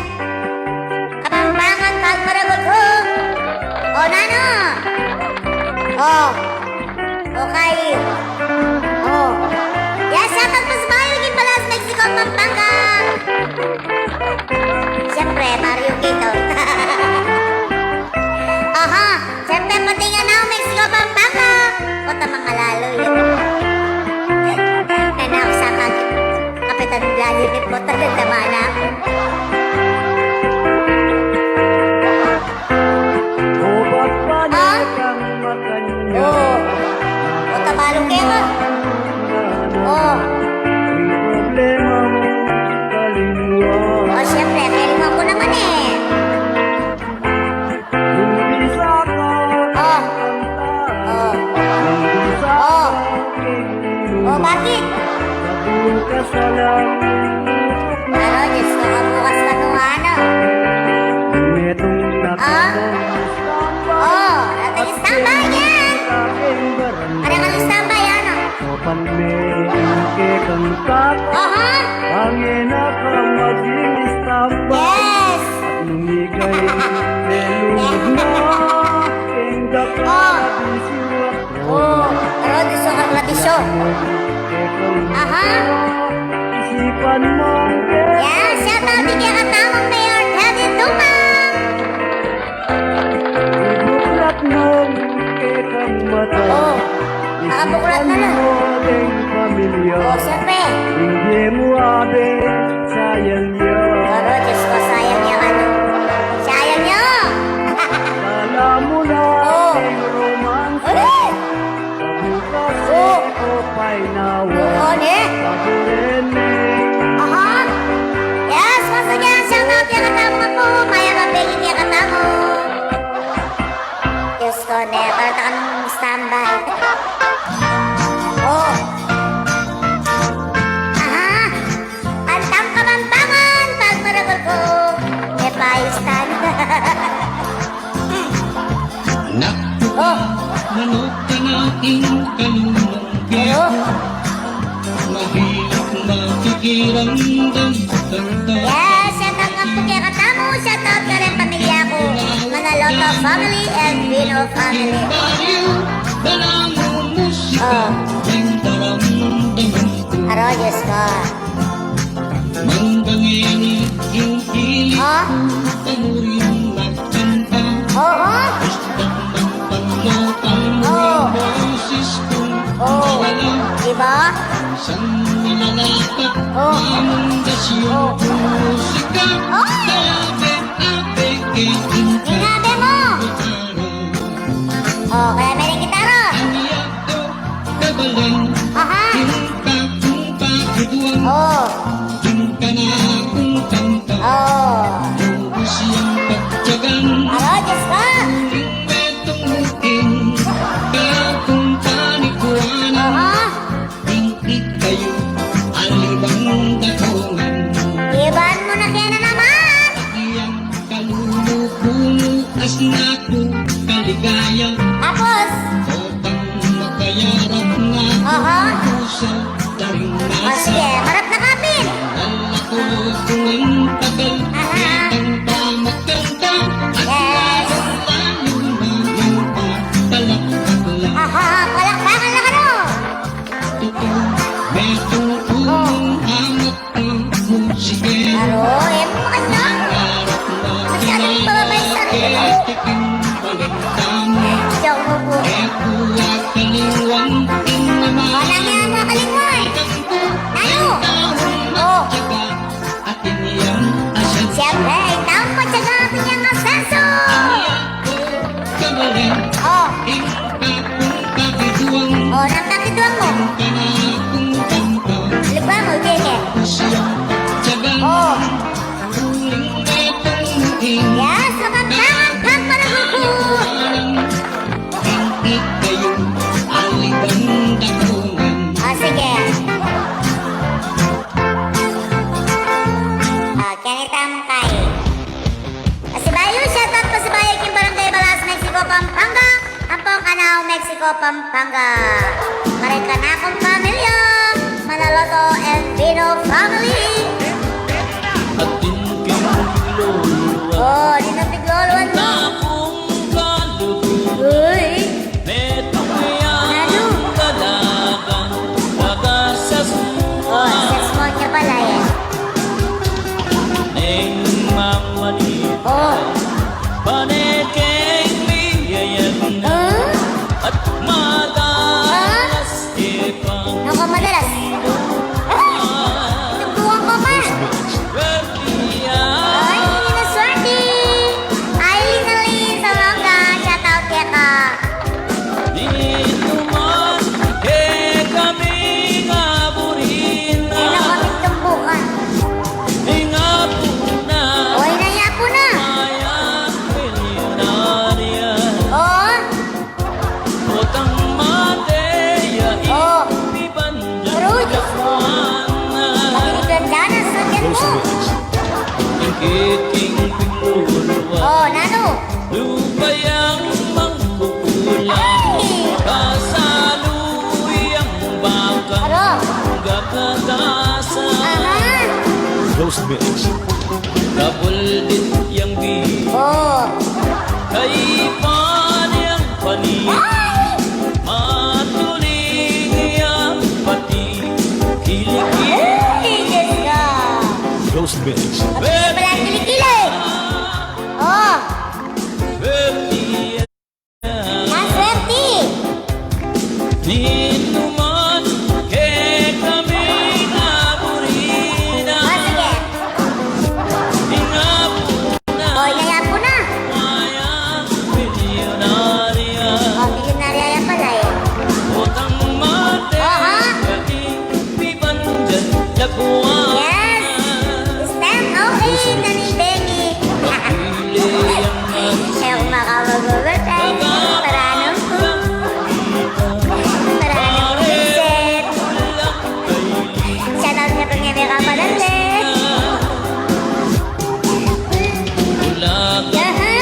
Kapampangan, pagmaragul ku. O, nanu? O. Okay. O. Yes, shout out pu sa bayu king Palas, Mexico, Pampanga. Siyempre, Mario Quito. Aha. Siyempre, pati nga na, Mexico, Pampanga. Kota mangalalu yun. Kaya na aku sa kag-, Kapitan Vladimir, kota na, tama na. Ha? O. Kota balu ke ka. O. O, siyempre, kailingwan ku naman e. O. O. O. O, bakit? Pero, Diyos ko, kabukas pa nung ano. O. O, ating standby yan. Are ka ng standby, ano? Aha. Yes. O. O. Pero di so karladisyo. Aha. Yan, shout out king kekatamung Mayor Teddy Dumang. Ibuklat mu kekang mata. O, makabuklat na na. Ibuklat mu kekang pamilya. O, siyempre. Ing e mu abe, sayang ya. Aro, Diyos ko, sayang ya, ano. Sayang ya. Kala mu na. O. Ing romansa. Ulit. Pabukas. O. O, painawa. O, ne? Paburen me. Aha. Yes, once again, shout out kekatamu, Apu. Mayap a piki kekatamu. Diyos ko, ne, para ta kanung standby. O. Aha. Kantang Kapampangan, pagmaragul ku, e payus tana. Anak ku, o, manuk ka na ing kalulung. Pero, mahirap makikiramdam sa kanta. Yes, shout out nga pu kekatamu, shout out kareng pamilya ku. Manaloto family and Vino family. Aro, Diyos ko. Mangga ngeni ing hilig ku, pamuring magkanta. Oo. Basta't magpagmapalmo ing boses ku, oo. Diba? Sang malalapat, oo. Among dasyo, oo. Musika, oo. Kaya be, abe, ke, ing abe mo. O, kaya mereng gitara. Aha. O. O. Aro, Diyos ko. Aha. Iban mu na kaya na naman. Kalulu ku mu, asna ku kaligaya. Tapos? Kopang makayarap na, aha, ku sa taring masa. O, sige, harap na ka, Pin. Ala ku kung ang tagal, aha, kitang pamagkanta. Yes. Aha, palakpakan na kanu. Tutu, metung, o, tulung, amat. Aro, e mu makanya. Masyadong bababa ing sarili mu. Diyan mu pu. Walang yan, mga kalingwan. Ano? O. Siyempre, taong matyaga atin yang asenso. O. O, nang Sige. Oh. Yes, Kapampangan, pagpalaguku. Oh, sige. Ah, kaya ni tamang kai. Pasibayu, shout out pasibayu king Barangay Balas, Mexico, Pampanga. Ampong Anao, Mexico, Pampanga. Para kanakung pamilya, Manaloto and Vino family. Atin king pigluluan. Oh, Ninong pigluluan mu. Nakung kaluguran. Uy. Metung yang dalagan, bagas sasmo. Oh, sasmo nya pala yan. Neng mamanit. Oh. Pane keng miyayag na. Huh? At madalas ke pa. Naku, madalas. Ah! Nagduwang ka pa. Swerte ya. Ay, hindi na swerte. Aileen, Aileen, sa Olonga, shout out keka. Ninu man kekami ing abu rin na. Ay, naku, tumbukan. Ing abu na. O, ing abu na. Mayang milyonarya. O. Potang mate ya. O. Ipibandian. Aru, Diyos ko. Pag-inibandian na sa tiyan mu. Ing keking pigluluan. O, nanu? Lupa yang mangkukulam. Ay! Kasalu yang bakang gakatasan. Aha. Ghost Mix. Kabuldit yang bi. Oh. Kaipan yang pani. Ay! Matuling yang pati. Kilikili. Ay, Diyos ko. Ghost Mix. Pati pala kilikili. Oh. Swerte. Ah, swerte. Ninu man kekami ing abu rin na. Ah, sige. Ing abu na. O, ing abu na. Mayang milyonarya. O, milyonarya ya pala e. Potang mate. Aha. Yes! Stand okay na ni Benny. Ayaw makamagulat e. Paranong ku. Paranong ku, Vincent. Shout out nga pang may kapanan e. Aha.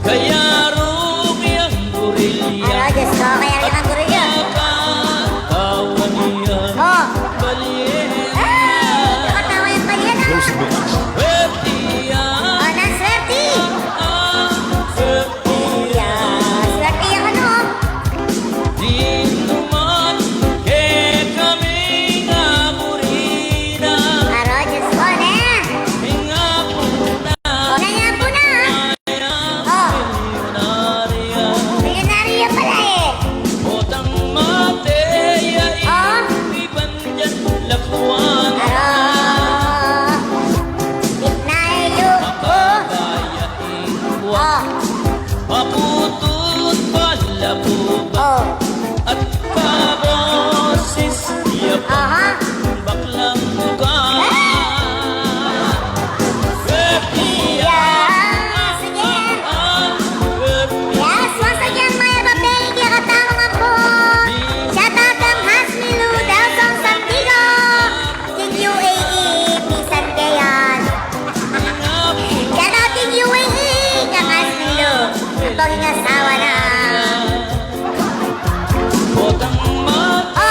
Kaya rung yang gurilya. Aro, Diyos ko, kaya rung yang gurilya. Katawan niya. O. Balian. Ay, nakatawa yang balian, ah. Swerte ya. O, na swerte. Swerte ya. Swerte ya, ano? Ninu man kekami ing abu rin na. Aro, Diyos ko, ne. Ing abu na. O, ing abu na. O. Milyonarya pala e. Potang mate ya. O. Ipibandian labuan. Aro. Itna e yu. O. Mababa ya ing buwan. O. Maputut palabuban. O. At pabosis ya pa. Aha. Baklang lugar. Ah! Swerte ya. Yes, once again, maya babeng, kaya katarungan pu. Shout out kang Hasmilu Delson Santigo. King U A E, misan kayan. Shout out king U A E, kang Hasmilu. Ang panging asawa na. Potang mate. O.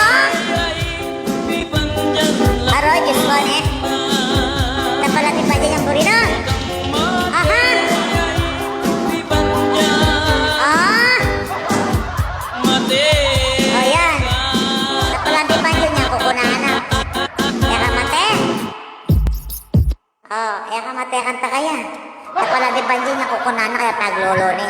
Aro, Diyos ko, ne. Tapalapit pa dyan yang burino. Aha. Ah. O, yan. Tapalapit pa dyan yang kukunan na. Kaya ka mate. O, kaya ka mate, kanta kaya. Tapalapit pa dyan yang kukunan na, kaya paglolo ni.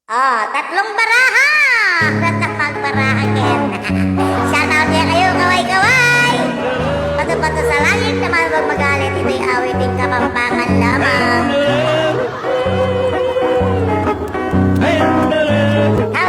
O, tatlung baraha! Tatlung baraha, Ken. Shout out ya kayu, kaway-kaway! Pato-pato sa langit, na man huwag magalit, ito'y awiting Kapampangan lamang. How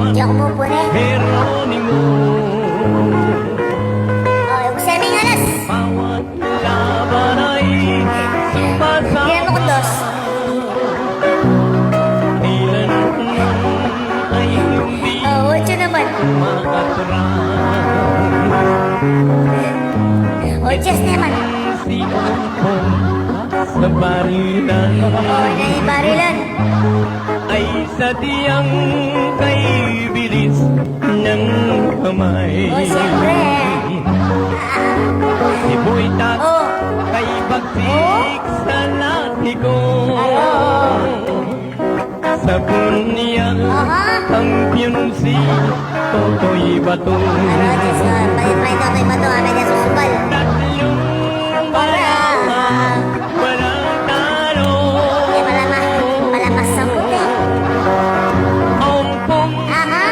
Di ako mupune. Jeronimo. O, yung seming alas. Bawat laban ay sumasabak. Yan mo, dos. Kailanman ay hindi. O, ocho naman. Makatras. O, dies naman. Si Ompong sa barilan. O, na barilan. Ay sadyang kay bilis ng kamay. O, siyempre. Si Boy Tat O. kay bagsik O. sa latiko. Aro. Sa bunya, Aha. kampiyon si Totoy Bato. Aro, Diyos ko. Pag-try Totoy Bato, ah, medyo susubal. Tatlong Para. barang Walang talo. Eh, palamas, palamas sa puti. Ompong Aha.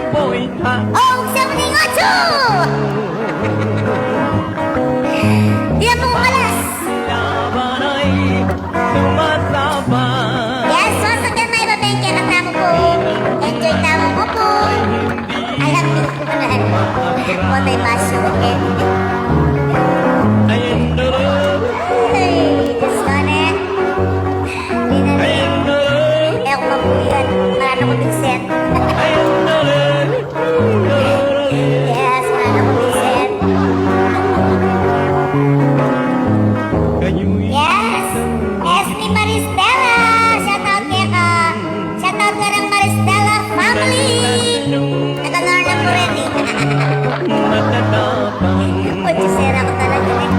Boy Tat. Oh, siya mo na yung ocho! Yan po, malas. Laban ay sumasabak. Yes, once again, mga iba, thank you. Anak namu po. Enjoy tamu po po. Alam niyo po na. What a passion, eh. Ay, Diyos ko, ne. Di na, ne. Eh, ako mabuyan. Marami akong bigset. Yes, marami akong bigset. Yes. Esme Maristela. Shout out keka. Shout out ka ng Maristela family. Taga Norna po rin, eh. O, Diyos, sira ko talaga, eh.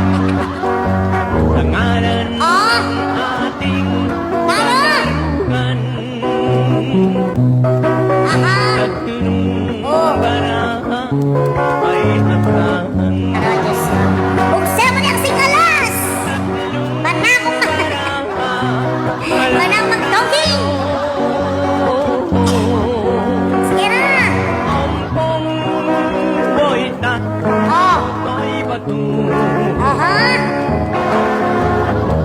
Sa ngalan Oh! ng ating Tama! kaluhan, Aha! tatlong Oh! baraha ay asahan. Ano, Diyos ko? Buksan mo na yung singalas! Manakong Manang magdoging! Sige na! Ampong boy ta, Oh! boy batu. Aha!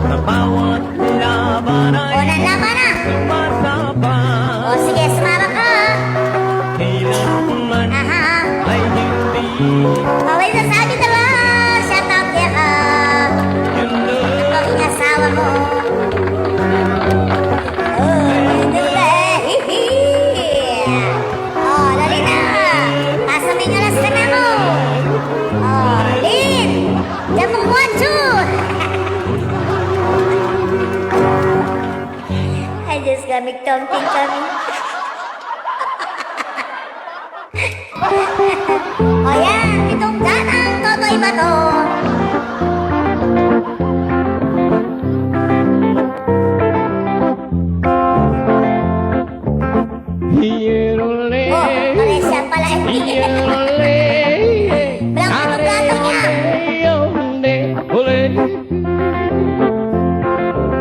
Sa bawat laban ay O, nalaman na! sumasabak. O, sige, sumama ka! Kailanman Aha! ay hindi. Pawis na sabi talaga! Shout out kaya ka! Yun lang. Ang asawa mo. Oh, ito na. Hihi. Oh, dali na. Pasa mo yung alas ka na mo. Oh, Lin. Diyan mo kuwatso. Ay, Diyos ko, migtongting kami. O yan, itong ganang Totoy Bato. Hiyerole, O, pare siya pala, eh. hiyerole, Walang katong-katong niya. Ole, ole, ole.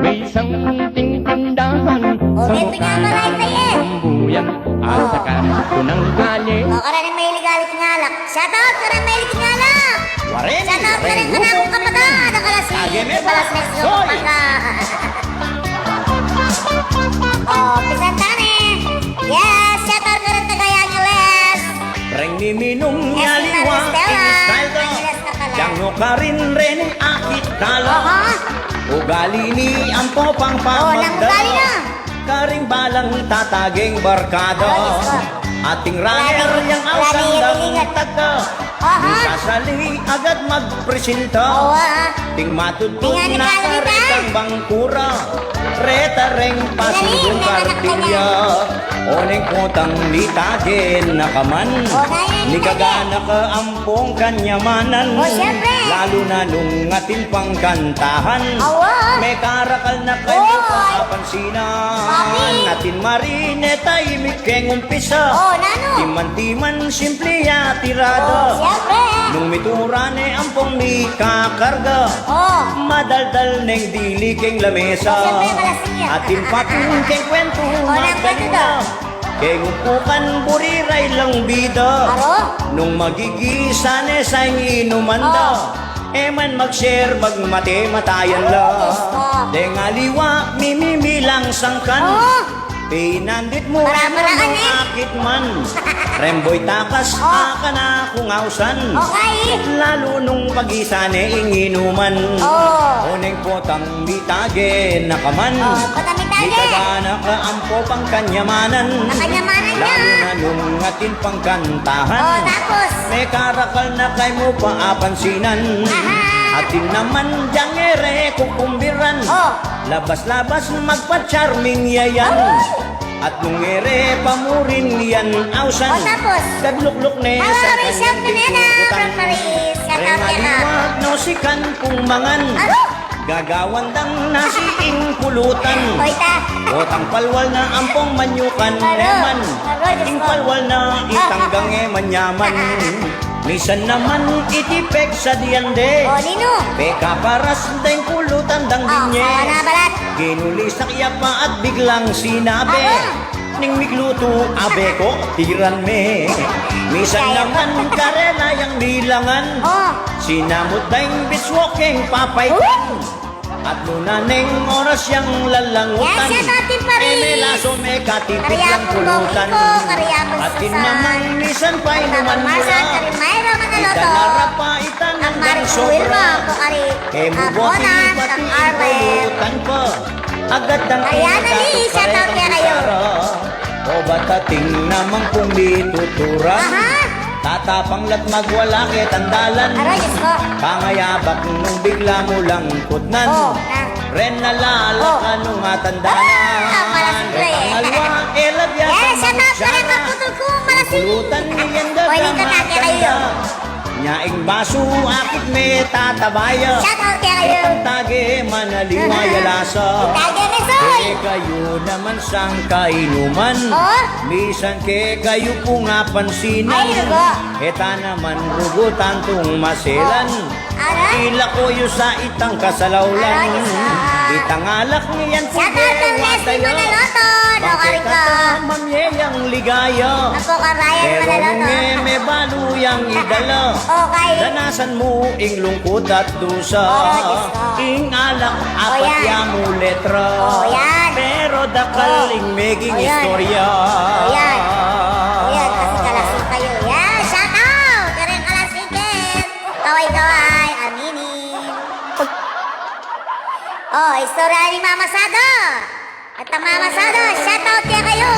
May isang tindahan O, sa eto nga mukha pala, ito, eh. ng buyan. At O. saka ito ng kali. O, karani mahilig alak ng alak. Shout out, karani mahilig ng alak. Wareni, Shout out, karani wareni, kanakung kapatid. Ang alas Ageme ba? Balas Mexico, Soy. Kapatid. O, pisantane. Yes, shout out, karani taga Angeles. Reng miminum Yes, ya liwa, Stella. Ini style to. Angeles na pala. Yang no karin reni akit tala. Aha. Ugali ni ampo pang O, nang ugali pamagda. na. Karing balang tatageng barkada. Ay, Diyos ko. Ating runner Lagi, yang lagi ausang dang ilingat. tagda. Aha. Di sasali agad magpresenta. Awa. Ting matutun Tingnan na ni Carlita. karetang bangkura. Reta reng Tingnan ni, pasibong may anak na kartilya. niya. O neng potang litagen na kaman. O, kaya Ni litagen. kagana ka ampong kanyamanan. O, siyempre. Lalo na nung atin pang kantahan. Awa. May karakal na kayo Oy. kapansinan. Bakit? Atin marine, tahimik keng umpisa. O, nanu? Timan-timan, simple ya tirada. O, siyempre. Nung mitura ne ampong mikakarga. O. Madaldal neng dili keng lamesa. O, siyempre, malasing ya. Atin patun keng kwentu, O, nang maganda. kwentu. Keng umpukan buri ra ilang bida. Aro? Nung magigisa ne sa inuman da. O. E man mag-share, magmate-matayan la. Aro, Diyos ko. Deng aliwa, mimimilang sangkan. O. Pinandit mu, para, para nung kani akit man. Remboy takas, oh, a kanakung ausan. Okay. Lalu nung pag-isa ne ing inuman. Oh. O neng potang mitage na ka man. Oh, potang mitage. Mitaga na ka ampo pang kanyamanan. Pang kanyamanan niya. Lalu na nung atin pang kantahan. Oh, tapos? Mekarakal na kay mu pa apansinan. Aha. Atin naman dyang e re kukumbiran. Oh. Labas-labas magpa-charming ya yan. Oh. At nung e re pa murin yan ausan. Oh, tapos? Dadlukluk ne sa kanyang pitukutan. Hello, Rachel Pineda from Paris. Shout out kaya ka. Reng aliwa no sikan pung mangan. Aro? Gagawan dang nasi ing pulutan. Oy, ta. Potang palwal na ampong manyukan. Aro. Eman. Aro, Diyos ko. Ing palwal na itanggang e manyaman. Misan naman iti pegsadian de. O, ninu? Pekaparas da ing pulutan dang binye. O, sana balat. Ginulisak ya pa at biglang sinabi, aba, ning miglutu, abe ko, tiran me. Misan naman karela yang milangan. O. Sinamut da ing bitsuok keng papaitan. Uy! At nung neng oras yang lalangutan, yes, shout out Team Paris. E me laso, mekatipid lang pulutan. At kin naman misan pa inuman mu la. Ita na rapa ita nang sobra. E mu boti pati ing pulutan pa. Agad dang inatapot pare kang sara. O batating namang kung ditutura. Aha. Tatapang la't magwala ketang dalan. Aray, Diyos ko. Pangayabak nung bigla mu lang kutnan. O, na. Ren na lalak, o, nung atanda na. A, malasing, e. Ketang alwa, e la biasa mangutsara. Yes, shout out pare kang putol ku, malasing. Pulutan yan, gaga matanda. Nya ing basu akit me tatabaya. Shout out kekayu. Itang tage manaliwa ya lasa. Tage me, Soy. Kekayu naman sang kainuman. O? Misan kekayu pung apansinan. Ay, rugo. Eta naman rugo tantung maselan. O. Ara? Tila ko yu sa itang kasalaulan. Ara, Diyos ko. Itang alak niyan. Shout out kang Leslie Manaloto. Bakit ka mamye yang ligaya? Apo ka Ryan Manaloto. Pero nung e me balu yang idala. Okay. Danasan mu ing lungkut at dusa. Ora, Diyos ko. Ing alak, apat ya mu letra. O, yan. Pero dakal ing meging istorya. O, yan. O, yan. Kasi kalasing kayu. Yan, shout out. Kareng kalasigan. Kaway-kaway, aminin. O, istorya ning Mama Sada. At ang Mama Sada, shout out kekayu.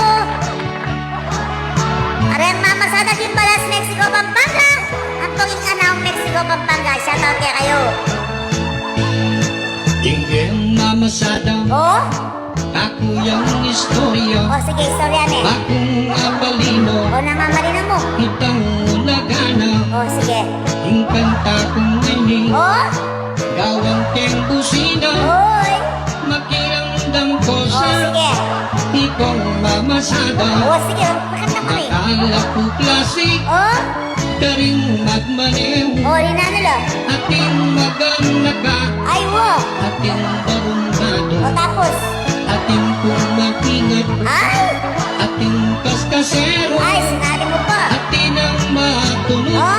Areng Mama Sada, Kimbalas, Mexico, Pampanga. Ampong ing Anao, Mexico, Pampanga, shout out kekayu. Ing Mama Sada. O? Aku yang istorya. O, sige, istorya ne. Bakung abalino. O, nang abalino mu. Itang ulagana. O, sige. Ing kanta kung ini. O? Gawang keng busina. Oy. Makiramdam ko sa, o, sige, ikong Mama Sada. O, sige, pakanta mu ne. Akala ku klase. O? Karing magmaneho. O, rinanu la. Atin maganaka. Ay, wa. Atin barundado. O, tapos? Atin pung maingat. Ay! Atin paskasero. Ay, sinabi mu pa. Atin ang matulog. O?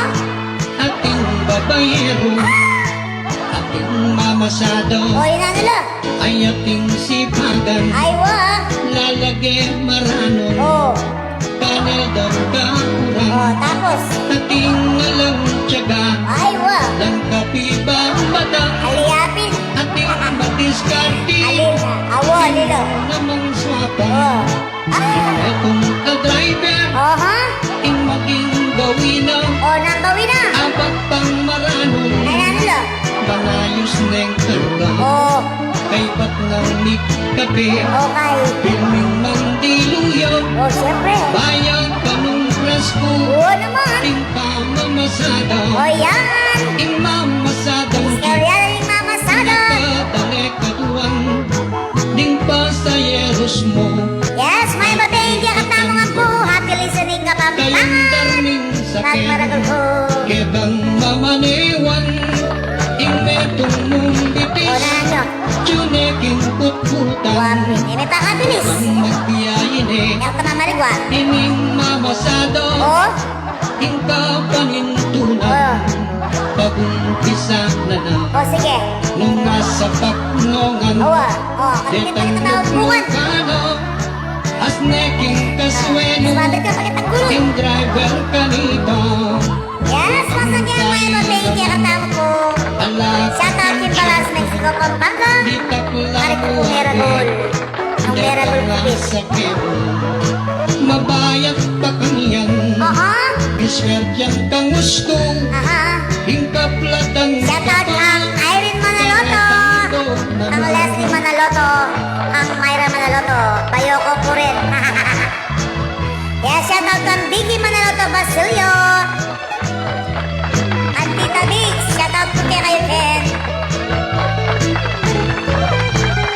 Atin babayero. Ah! Atin Mama Sada. O, rinanu la. Ay atin sipagan. Ay, wa. Lalage maranun. O. Panel dam dakuran. O, tapos? Atin alang tiyaga. Ay, wa. Langkap i bambatang. Aliyapin. Atin madiskarte. Alin? Awa, alin, o. Namang swapa. O. Ah! Itong ka-driver, aha, ing maging gawina. O, nang gawina? Abat pang maranun. Ay, nanu la? Manayus neng karga. O. Kaybat nang migkape. O, kay. Pirming mandiluya. O, siyempre. Bayad pa nung prasku. O, naman. Ing pamamasada. O, yan. Ing mamasada. Istorya ning mamasada. Ing kaduang ding pasayeros mu. Yes, mayap a beng dia katamu ngan pu. Happy listening, Kapampangan. Kayang darning saken, magmaragul ku. Kebang mamanewan, ing metung mung bitis. O, nanu? Tune king putputan. Wa, ini pa kabilis. Bang magbiyahe ne. Yang tama marigwa. Ining mamasada. O? Ing kapanintunan, o, pag-umpisa na na. O, sige. Nung asapak nongan, o, o, detang naglukan na. Awa, o, kasi kita na. Neking kasuelu, sumabit ka, pakita ko. King driver kanita. Yes, masang yang may mabing kaya katamu ko. Shout out king Balas, Mexico, Pampanga. Ari ko, Meragul. Ang Meragul ko, bis. Mabayat pa kanyan. Aha. Biswertian kang gustu. Aha. Ing kaplatan. Shout out kang Irene Manaloto, kang Leslie Manaloto, kang Myra Manaloto, Bayoko Purin. Kaya shout out kang Vicky Manaloto Basilio. At Tita Big, shout out po kaya kayo din.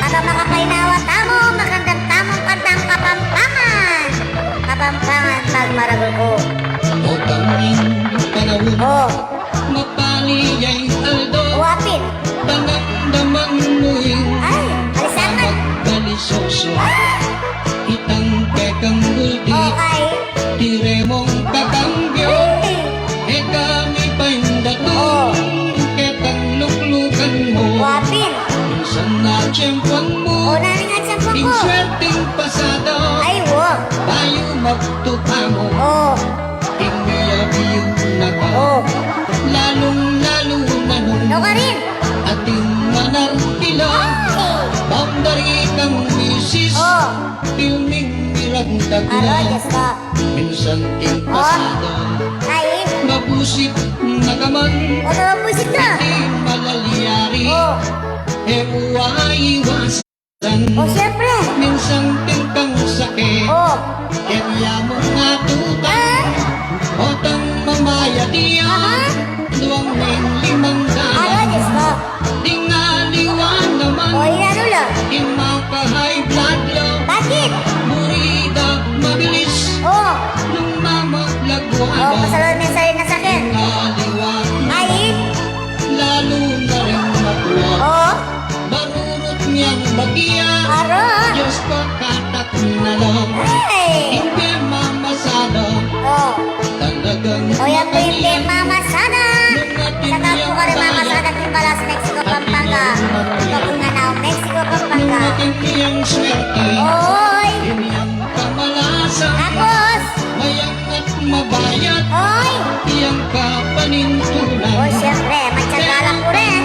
Para makapainawa tamu, makandam tamung kantang Kapampangan. Kapampangan, pag maragul ko. O tangin panahun. Oh. Mapali yang aldo. Wapit. Panamdaman mu ing. Ay, alisan na. Pagdalisoso. Ah! Itang kekang guldi. Okay. Tire mong kakambyo. Hey. E kami pa ing datu. Oh. Ketang luklukan mu. Wapit. Minsan na tiyempuan mu. O, nani nga tiyempuan ko? Ing swerting pasado. Ay, wo. Bayu magtupa mu. Oh. Ing biya-biyu na ka. Oh. Lalung-lalu na nung. No, Karin. Atin manarkila. Ay. Boundary kang misis. Oh. Pilming miragdag na. Aro, Diyos ko. Minsan king pasado. Ay. Mabusit na ka man. O, mabusit na. Di malalyari. Oh. E mu aiwasan. O, siyempre. Minsan king kang sakit. O. Kaya mu nga tutang. Ah. O tang mamayat yan. Aha. Duang ning limang dalan. Aro, Diyos ko. Ding aliwa naman. O, inanu la? Ding maka-high blood la. Bakit? Buri da mabilis. O. Nung mamaglagwa na. O, pasalud me sarili na sakit. Ding aliwa naman. Ay. Lalu na ring matua. O. Marurut niyang bagia. Aro. Diyos pa katak na lang. Ay. Ing pemamasada. O. Talagang. O, yan po ing pemamasada. Shout out po kare Mamasada king Balas, Mexico, Pampanga. Ito po nga na, Mexico, Pampanga. Oy! Tapos? Mabayat. Oy! Oy, siyempre, matyaga lang po rin.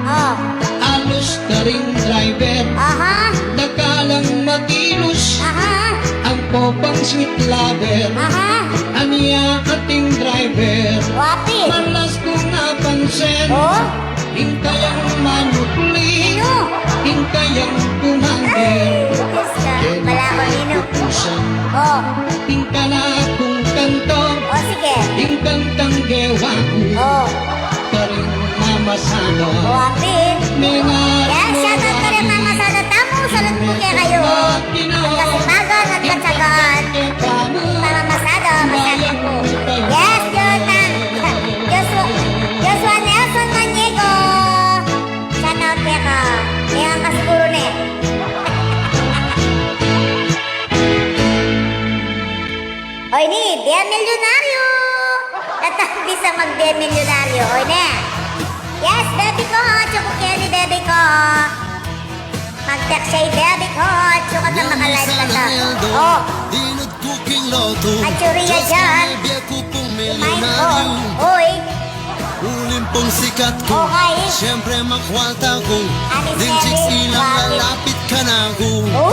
Oh. Alos karing driver. Aha. Dakalang makilos. Aha. Ampo pang sweet lover. Aha. Anya ating driver. Wapi? Malas kung napansin. Oh? Ing kayang manukli. Ing kayang tumanggi. Ay, Diyos ka. Bala ko, Nino. Oh. Ing kanakung kanto. Oh, sige. Ing kantang gewa ku. Oh. Karing mamasada. O, apin. Yes, shout out karing mamasada tamu. Salud po kekayu. Kasipagan at katyagaan. Mamasada, masabi po. Yes, Jonathan. Joshua, Joshua Nelson Maniego. Shout out keka. Kaya ka siguro ne. Oy, ni, bie milyonaryo! Tatang bisa magbie milyonaryo. Oy, ne. Yes, baby ko, ha? Choco candy, baby ko. Mag-text siya, baby ko. Choco ka, makalive ka sa. Oh. Dinud ku king loto. At yuri ya dyan. Bie ku pung milyonaryo. Oy. Uling pung sikat ku. Okay. Siyempre, makwalta ku. Ding chicks ilang lalapit kanaku. Oh.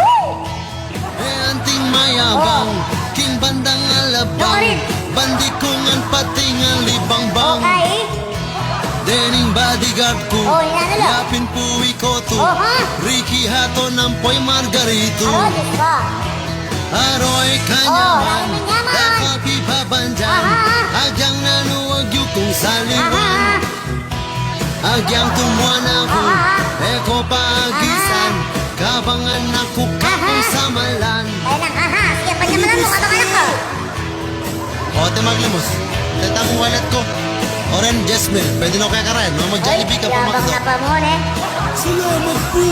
E anting mayabang, oh, king bandang alabang, no, Karin, bandi ku ngan pati ngan libangbang. Okay. Dening bodyguard ku, oh, yan na lang, yapin pu ikotu, oh, ha? Ricky Hato, Nampoy Margarito. Aro, Diyos ko. Aroy, oh, kanyaman, kanyaman. Daka pipabandan, aha, agyang nanu agyu kung saliwan. Aha. Agyang tumuan aku, ah, ah, ah, e ko pa agisan, ah, kabangan aku, ah, ah, kapung samalan. Ay, nang, aha, sige, panyamalan mu, kabangan aku. O, te, maglimos. Te, tang wallet ku. O ren, dies mil. Pwede na kaya ka rin, no? Mag-Jollibee ka pa, yabang na pa mu, ne? Salamat po.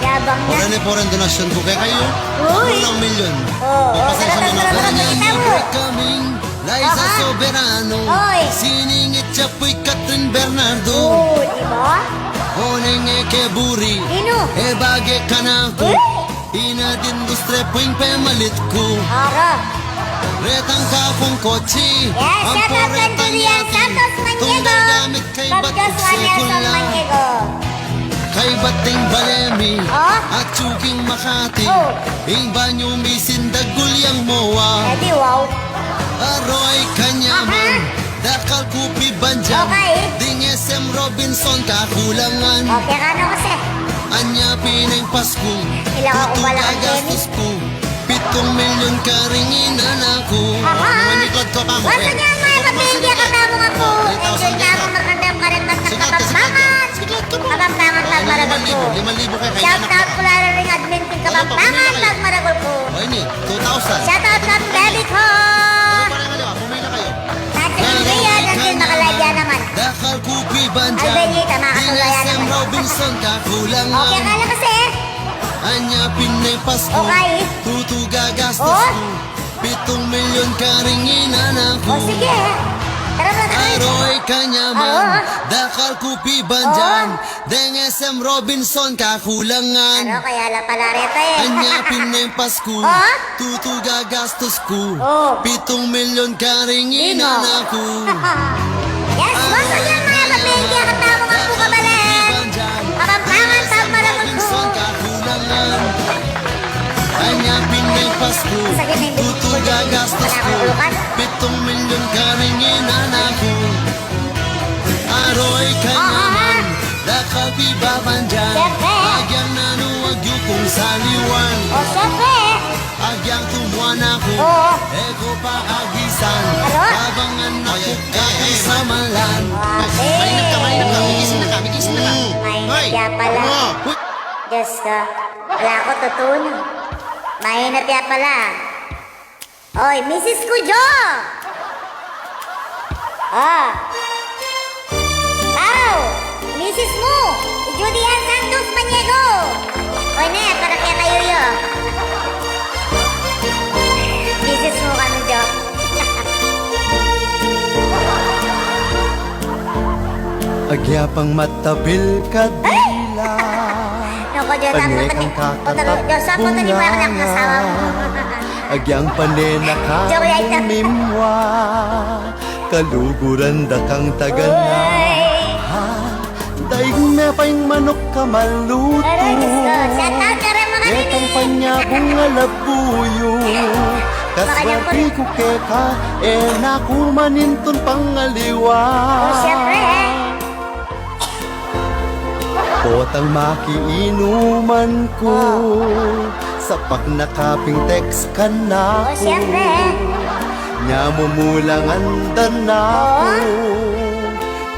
Yabang na. O ren, e, po ren donasyon ku kekayu. Uy. Unang milyon. O, o, pasensya na, tara, tara, tara, tara, tara, tara. Kaming Liza Soberano. Oy. Siningit ya pu'y Catherine Bernardo. O, di ba? O neng e ke buri. Sino? E bage kanaku. Uy! Ina din dos trepu ing pemalit ku. Aro. Retang kapung kotsi. Yes, ampo shout out kang retang Julian yati. Santos Maniego. Tung gagamit kay Bob Batik Joshua Nelson Sekula. Maniego. Kaybat ding bale mi. Oh? Atyu king Makati. Oh. Ing banyu mi sindag gulyang mowa. Eh, di wow. Aroy kanyaman. Aha. Dakal ku pibandian. Okay. Ding S M Robinson kakulangan. Okay, kanu kasi? Anya pin ing Pasku. Ila ku tutu pala kang gagastus Dennis. Ku. Pitung milyon karing ina na ku. Aha. Mami, ikot ko pa mo, eh. Basta niyan, mga kapatid, katamu nga po. Three thousand. Enjoy tamu, magandang karentas ng Kapampangan. Sige, sige. Kapampangan, pagmaragul ku. Lima libu, lima libu kay kainan. Shout out ku la rin ring admin king Kapampangan, pagmaragul ku. O, ini, two thousand. Shout out kang baby ko. Ano pa rin kayo? Pumila kayo. Tatang Andrea, nandun, makalaga naman. Dakal ku pibandian. Ay, Benita, makatuloy naman. Robinson, kakulangan. Okay, kala kasi. Anya pin ing Pasku. Okay. Tutu gagastus ku. Oh. Pitung milyon karing ina na ku. O, sige. Tara, tara, tara. Aroy kanyaman. Oo. Dakal ku pibandian. Oo. Deng S M Robinson kakulangan. Ano, kaya la pala reta eh. Anya pin ing Pasku. Oo. Tutu gagastus ku. Oo. Pitung milyon karing ina na ku. Yes, once again, mga kapatid, katamu nga po kabalen. Kapampangan, pagmaragul ku. Anya pin ing Pasku, tutu gagastus ku, pitung milyon karing ina na ku. Aroy kanyaman, dakal pibabandian. Siyempre. Agyang nanu agyu kung saliwan. O, siyempre. Agyang tumuan na ku, e ku pa agisan. Abangan na ku, e, e, e, sa malan. Mainap ka, mainap ka. Migising na ka, migising na ka. Mainap ya pala. Diyos ko. Ala ku, tutu na. Mainap ya pala. Oy, misis ku, Jo! O. Pau, misis mu, i Judy Ann Santos Maniego. Oy, ne, para kekayu, yo. Misis mu kanu, Jo. Agya pang matabil ka dila. Naku, Diyos, ano, Diyos, ako, tani, parang asawa mo. Agyang pane na ka mimwa, kaluguran da kang tagana. Daig me pa ing manuk ka malutu. Aray, Diyos ko. Shout out ka rin, mga rinis. Etang panyabung a labuyu. Kaswerte ku keka, e na ku manintun pangaliwa. O, siyempre, e. Potang makiinuman ku, sapak na ka pin text ka na ku. O, siyempre. Nya mumulangan da na ku,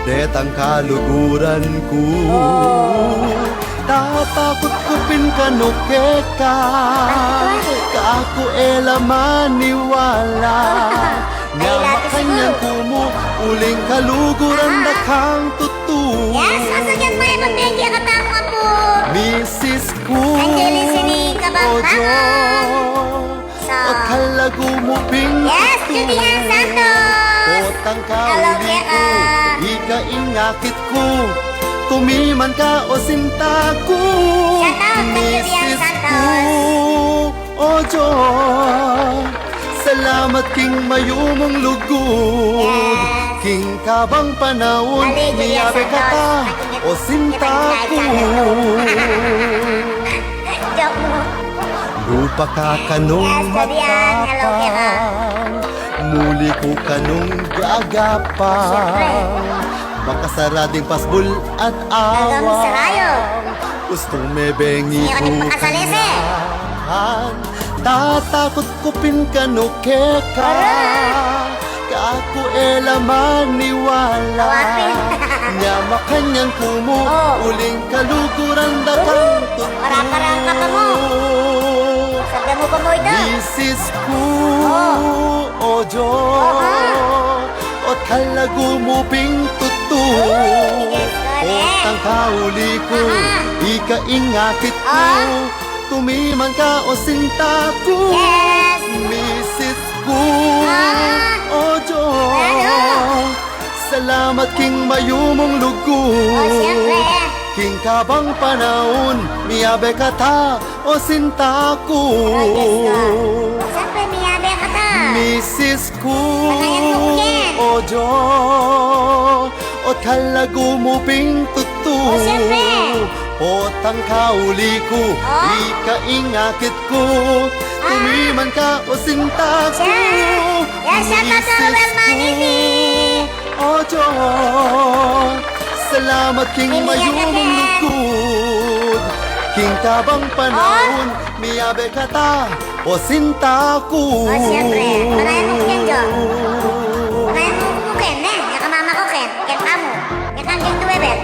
detang kaluguran ku. Tatakut ku pin kanu keka, kaku e la maniwala. Nya makanyan ku mu, uling kaluguran da kang tutu. Yes, masugyan pa rin, pag-thank you, katamu nga po. Misis ku, Angelis, ini ka ba? O Jo, o talagu mu pin tutu. Yes, Judy Ann Santos. Potang kauli ku, ika ing akit ku, tumiman ka o sinta ku. Shout out kay Judy Ann Santos. Misis ku, O Jo, salamat king mayumung lugud. Yes. King kabang panaun, miyabe ka ta, o sinta ku. Joke mo. Lupa ka kanung matapang, muli ku kanung gagapang. Siyempre. Makasara ding pasbul at awang. Ustung me bengi ku kanyan. Tatakut ku pin kanu keka. Kaku e la maniwala. Nya makanyan ku mu, uling kaluguran da kang tutu. Misis ku, O Jo. O talagu mu pin tutu. Potang kauli ku, ika ing akit ku, tumiman ka o sinta ku. Misis ku, O Jo. Salamat king mayumung lugud. King kabang panaun, miyabe ka ta, o sinta ku. Ay, Diyos ko. Siyempre, miyabe ka ta. Misis ku, o Jo, o talagu mu ping tutu. O, siyempre. Potang kauli ku, ika ing akit ku. Tumiman ka, o sinta ku. Yes, shout out to Noel Manini. O Jo, salamat king mayumung lugud. King kabang panaun, miyabe ka ta, o sinta ku. O, siyempre. Panayan mu ken, Jo. Panayan mu ken, ne? Keka mama ku ken. Keka mu. Keka king tuwebet.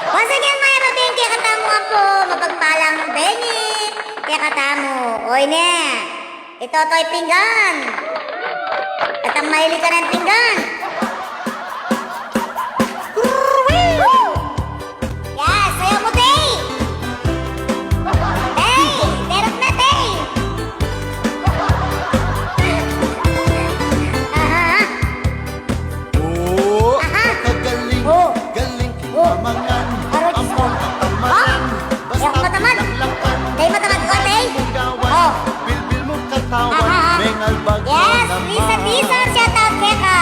Once again, mayap a bengi kekatamu ampo, mapagpalang bengi kekatamu. Oy, ne. Ito, ito'y pinggan. At ang mahilig ka ng pinggan. Yes, sayaw mu, Tay. Tay, derek na, Tay. Aha. O, kagaling, galing king pamangan. Ampong katamaran. Basta pinaglakpan. Day matamad ko, Tay. O. Bilbil mu katawan, mengalbag na naman. Yes, Lisa, Lisa, shout out keka.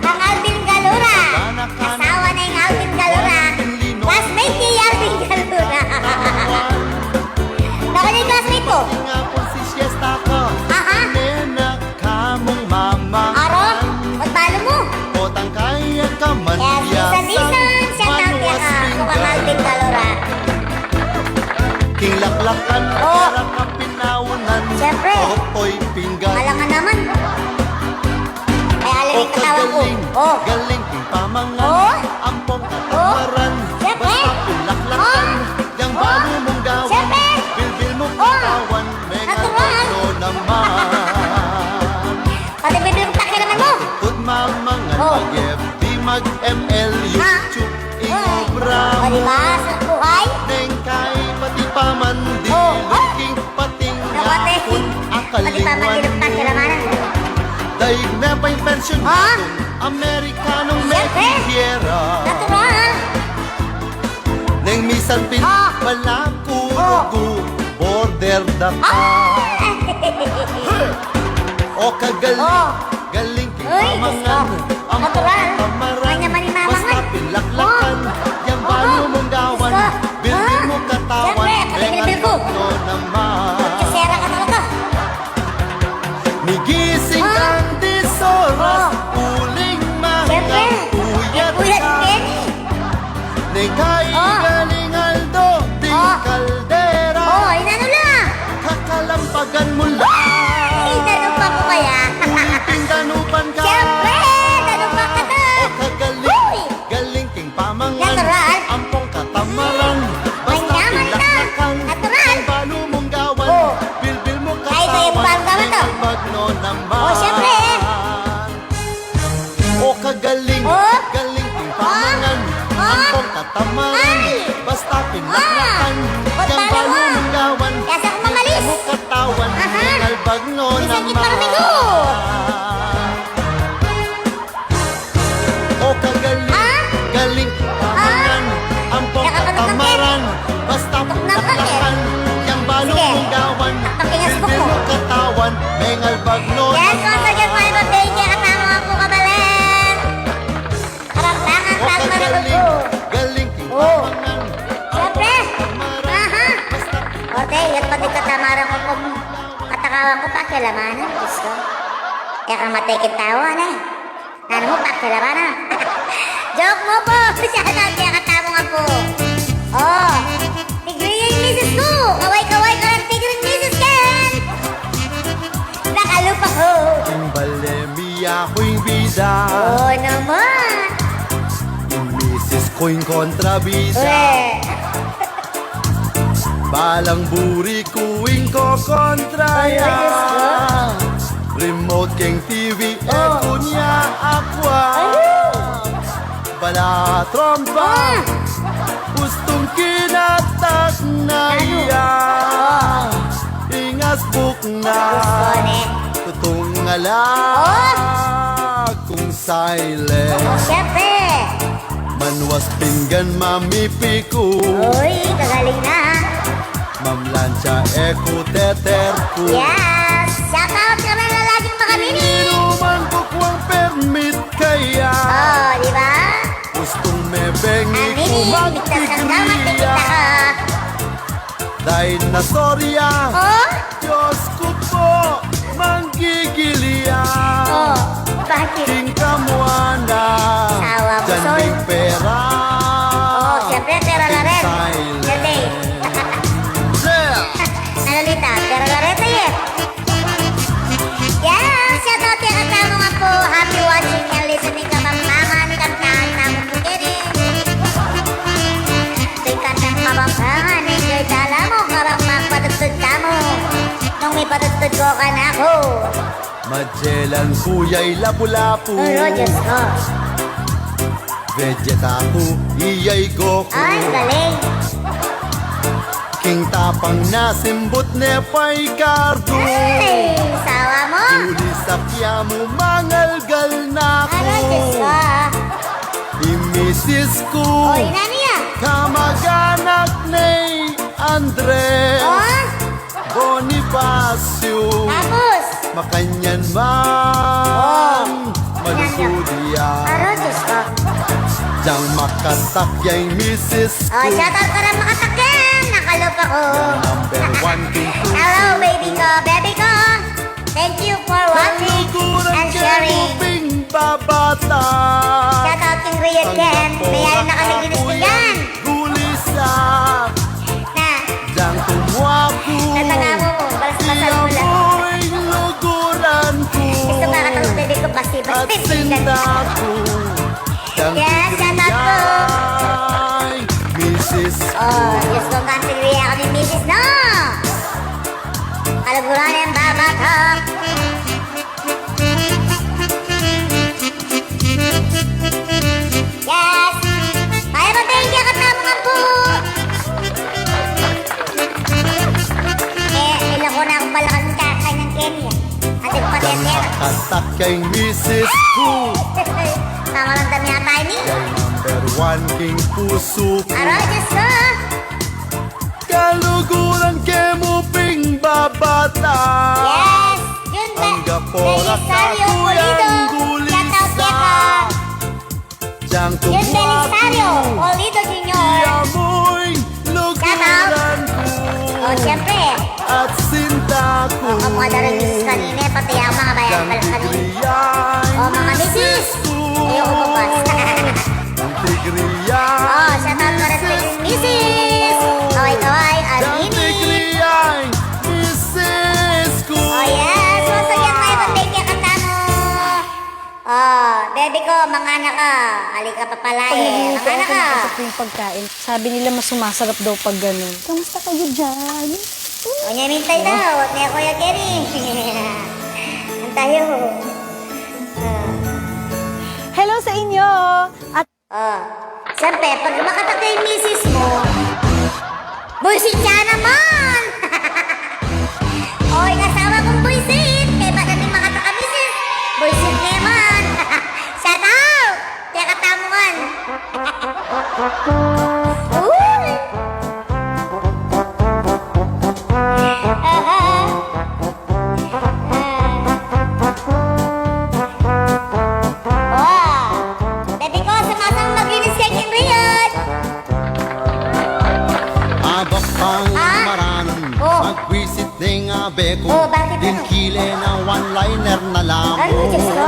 Kang Alvin Galura. Asawa na ing Alvin Galura. Classmate ni Alvin Galura. Baka yung classmate ko. Nga po si Siesta ka. Aha. Nena kamong mama. Aro, magbalu mu. Potang kaya ka man. Yes, Lisa, Lisa, shout out keka. Bukang Alvin Galura. King laklakan, o. Para ka pinaunan. Siyempre. Otoy pinggan. Alam ka naman. Ay, alin ing katawan ku. O. Galing king pamangan. O. Ampong katamaran. Siyempre. Basta pinaglakpan. O. Yang balu mung gawan. Siyempre. Bilbil mu katawan. Natural. Mengalbag no naman. Pati bilbil mu, pakialaman mu. Tud mamangan, mag-F B, mag-M L, YouTube. Ing obra mu. O, di ba? Sa buhay? Neng kai pati paman di looking pati ngapun a kalinguan mu. Daig me pa ing pensyun mu, Amerikanong mekikiyera. Natural. Neng misan pin palaku rugu border daka. O kagaling, galing king pamangan. Ampong katamaran. Basta pinaglakpan. Yang balu mung gawan. Bilbil mu katawan. Mengalbag no naman. Migising kang dis oras, uling mangapuyat ka. Neng kai galing aldo ding kaldera. Kakalampagan mu la. Ay, danupan ku kaya? Uling pin danupan ka. Siyempre, danupan ka na. O kagaling, galing king pamangan. Natural. Ampong katamaran. Basta pinaglakpan. Natural. Yang balu mung gawan. O. Bilbil mu katawan. Mengalbag no naman. O, siyempre. O kagaling, galing king pamangan. Ampong katamaran. Basta pinaglakpan. Yang balu mung gawan. Bilbil mu katawan. Mengalbag no naman. O kagaling, galing king pamangan. Ampong katamaran. Basta pinaglakpan. Yang balu mung gawan. Bilbil mu katawan. Mengalbag no naman. Yes, once again, mga babae, kaya katama nga po kabalen. Kapampangan, o kagaling, galing king pamangan. Siyempre. Aha. O, te, yan pati katamaran ku pung katakawan ku, pakialamanan, Diyos ko. Kaya kamatay king tawa, ne? Nanu mu, pakialamanan? Joke mu po. Shout out kaya katamu nga po. O. Tigri ing misis ku. Kaway-kaway ka lang, tigri ing misis ken. Nakalupa ko. Ing bale mi aku ing bida. O naman. Ing misis ku ing kontrabida. Balang buri ku ing kokontra ya. Remote keng T V, e ku nya akwa. Bala trompa, ustung kinatas na ya. Ingas buk na, tutung ala kung silent. Siyempre. Manuas pinggan mamipi ku. Uy, kagaling na. Mamlantsa e ku teter ku. Yes! Shout out kami lalaging makanini. Ininuman ku kuang permit kaya. Oh, di ba? Gustung mebengi ku magdigriya. Dinasorya. Oh? Dios ku pu, manggigilian. Oh, bakit? King kamuana. Sawa mu, Sol. Ding pera. Oh, siyempre, pera la rin. Silent. Nalulita, pera la rin tayo eh. Yeah, shout out ya katamu ngan pu. Happy watching and listening, Kapampangan, kantahan tamu pu keni. Ing kantang Kapampangan, enjoy tala mu, karang magpatudtud tamu. Nung mipatudtud ko kanaku. Magellan ku yay lapu-lapu. Oro, Diyos ko. Vegeta ku, iyay Goku. Ay, galing. King tapang na simbut ne pay kardu. Ay, sawa mu. Uli sa pia mu mangalgal na ku. Aray, Diyos ko. I misis ku. O, ina niya. Kamag-anak ne Andres. O? Bonifacio. Tapos? Makanyan man. Oh. Malusud ya. Aro, Diyos ko. Diyang makatak ya ing misis ku. Oh, shout out kareng makatak yan. Nakalupa ku. Number one king pusu. Hello, baby ko. Baby ko. Thank you for watching and sharing. Kaluguran keng babata. Shout out king Rio Ken. Mayari na kami ginis dyan. Gulisa. Na. Diyang tumua ku. Tataga mu, balas-basan mu lang. Iya mu ing luguran ku. Gusto ka katang bebe ku, basti-basti. At sinta ku. Yes, shout out po. Misis ku. Oh, Diyos ko, kantigriya kami, misis, no? Kaluguran keng babata. Yes! Ay, mabengge ka tamu ngan pu! Eh, ila ku na kung balakan ka, kanyang Kenya. Ate ko, patente. Diyang makatak ya ing misis ku. Mamaramdam yata ini. Yay number one king pusu ku. Aray, Diyos ko! Kaluguran ke mu pin babata. Yes! Jun Be-, Angga pora Belisario Pulido, kaku yang gulisa. Shout out keka. Jun Belisario Pulido Junior. Iya mu ing luguran ku. Shout out. O, siyempre. At sinta ku. O, kamu ada rin misis kanina, pati ang mga bayan pala kanina. O, mga misis. Ayoko pa. Tigriya. O, shout out pa rin sa misis. Kaway-kaway, Arlene. Tigriya, misis ku. O, yes. Once again, may birthday ka katamu. O, baby ko, mangana ka. Halika pa pala eh. Mangana ka. Pag yung pagkain, sabi nila mas sumasarap daw pag ganun. Kamusta kayo dyan? O, nya mintay daw. Nya, Kuya Kenny. Ang tayo. Ah. Hello sa inyo. At oh, siyempre, pag makatak ya ing misis mu, buisit ya naman! O, ing asawa kung buisit, kaya ba't natin makatak a misis? Buisit naman! Shout out! Kaya katamu ngan. Uy! Aha. Ah. Wow! Baby ko, sumasang maglinis kay King Rian. Abak pang maranun, magwisit ne nga beku. O, bakit? Din kile na one-liner na lamu. Ano, Diyos ko?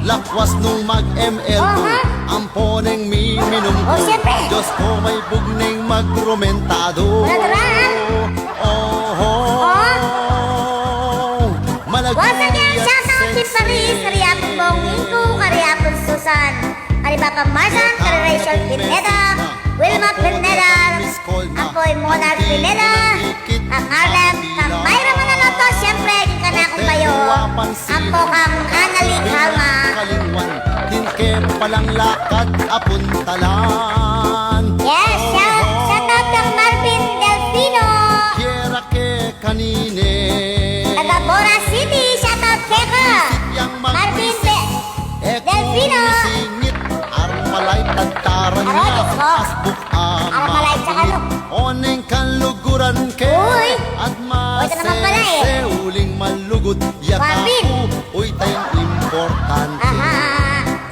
Lakwas nung mag-M L ku, aha, ampo neng miminum ku. O, siyempre. Diyos ko, may bug neng magrumentadu. Natural. Oho. O. Once again, shout out kay Paris, kari Apung Bong Ingku, kari Apung Susan, kari Papa Marsan, kari Rachel Pineda, Wilma Pineda, ampo i Monarch Pineda, kang Arlen, kang Myra Manaloto, siyempre, king kanakung bayu, ampo kang Annalie Calma. Kalingwan, din ke palang lakad apuntalan. Yes, shout, shout out kang Marvin Delfino. Kiera ke kanine. Taga Bora City, shout out keka. Marvin De-, Delfino. Singit, arpalay, Ay, Diyos ko. Asbuk a. Ara, malay, tsaka ano? Oneng kaluguran ke. Uy. At uy, ito naman pala eh. Masese uling malugud. Yata Marvin. Ku, uy, tayong importante. Aha.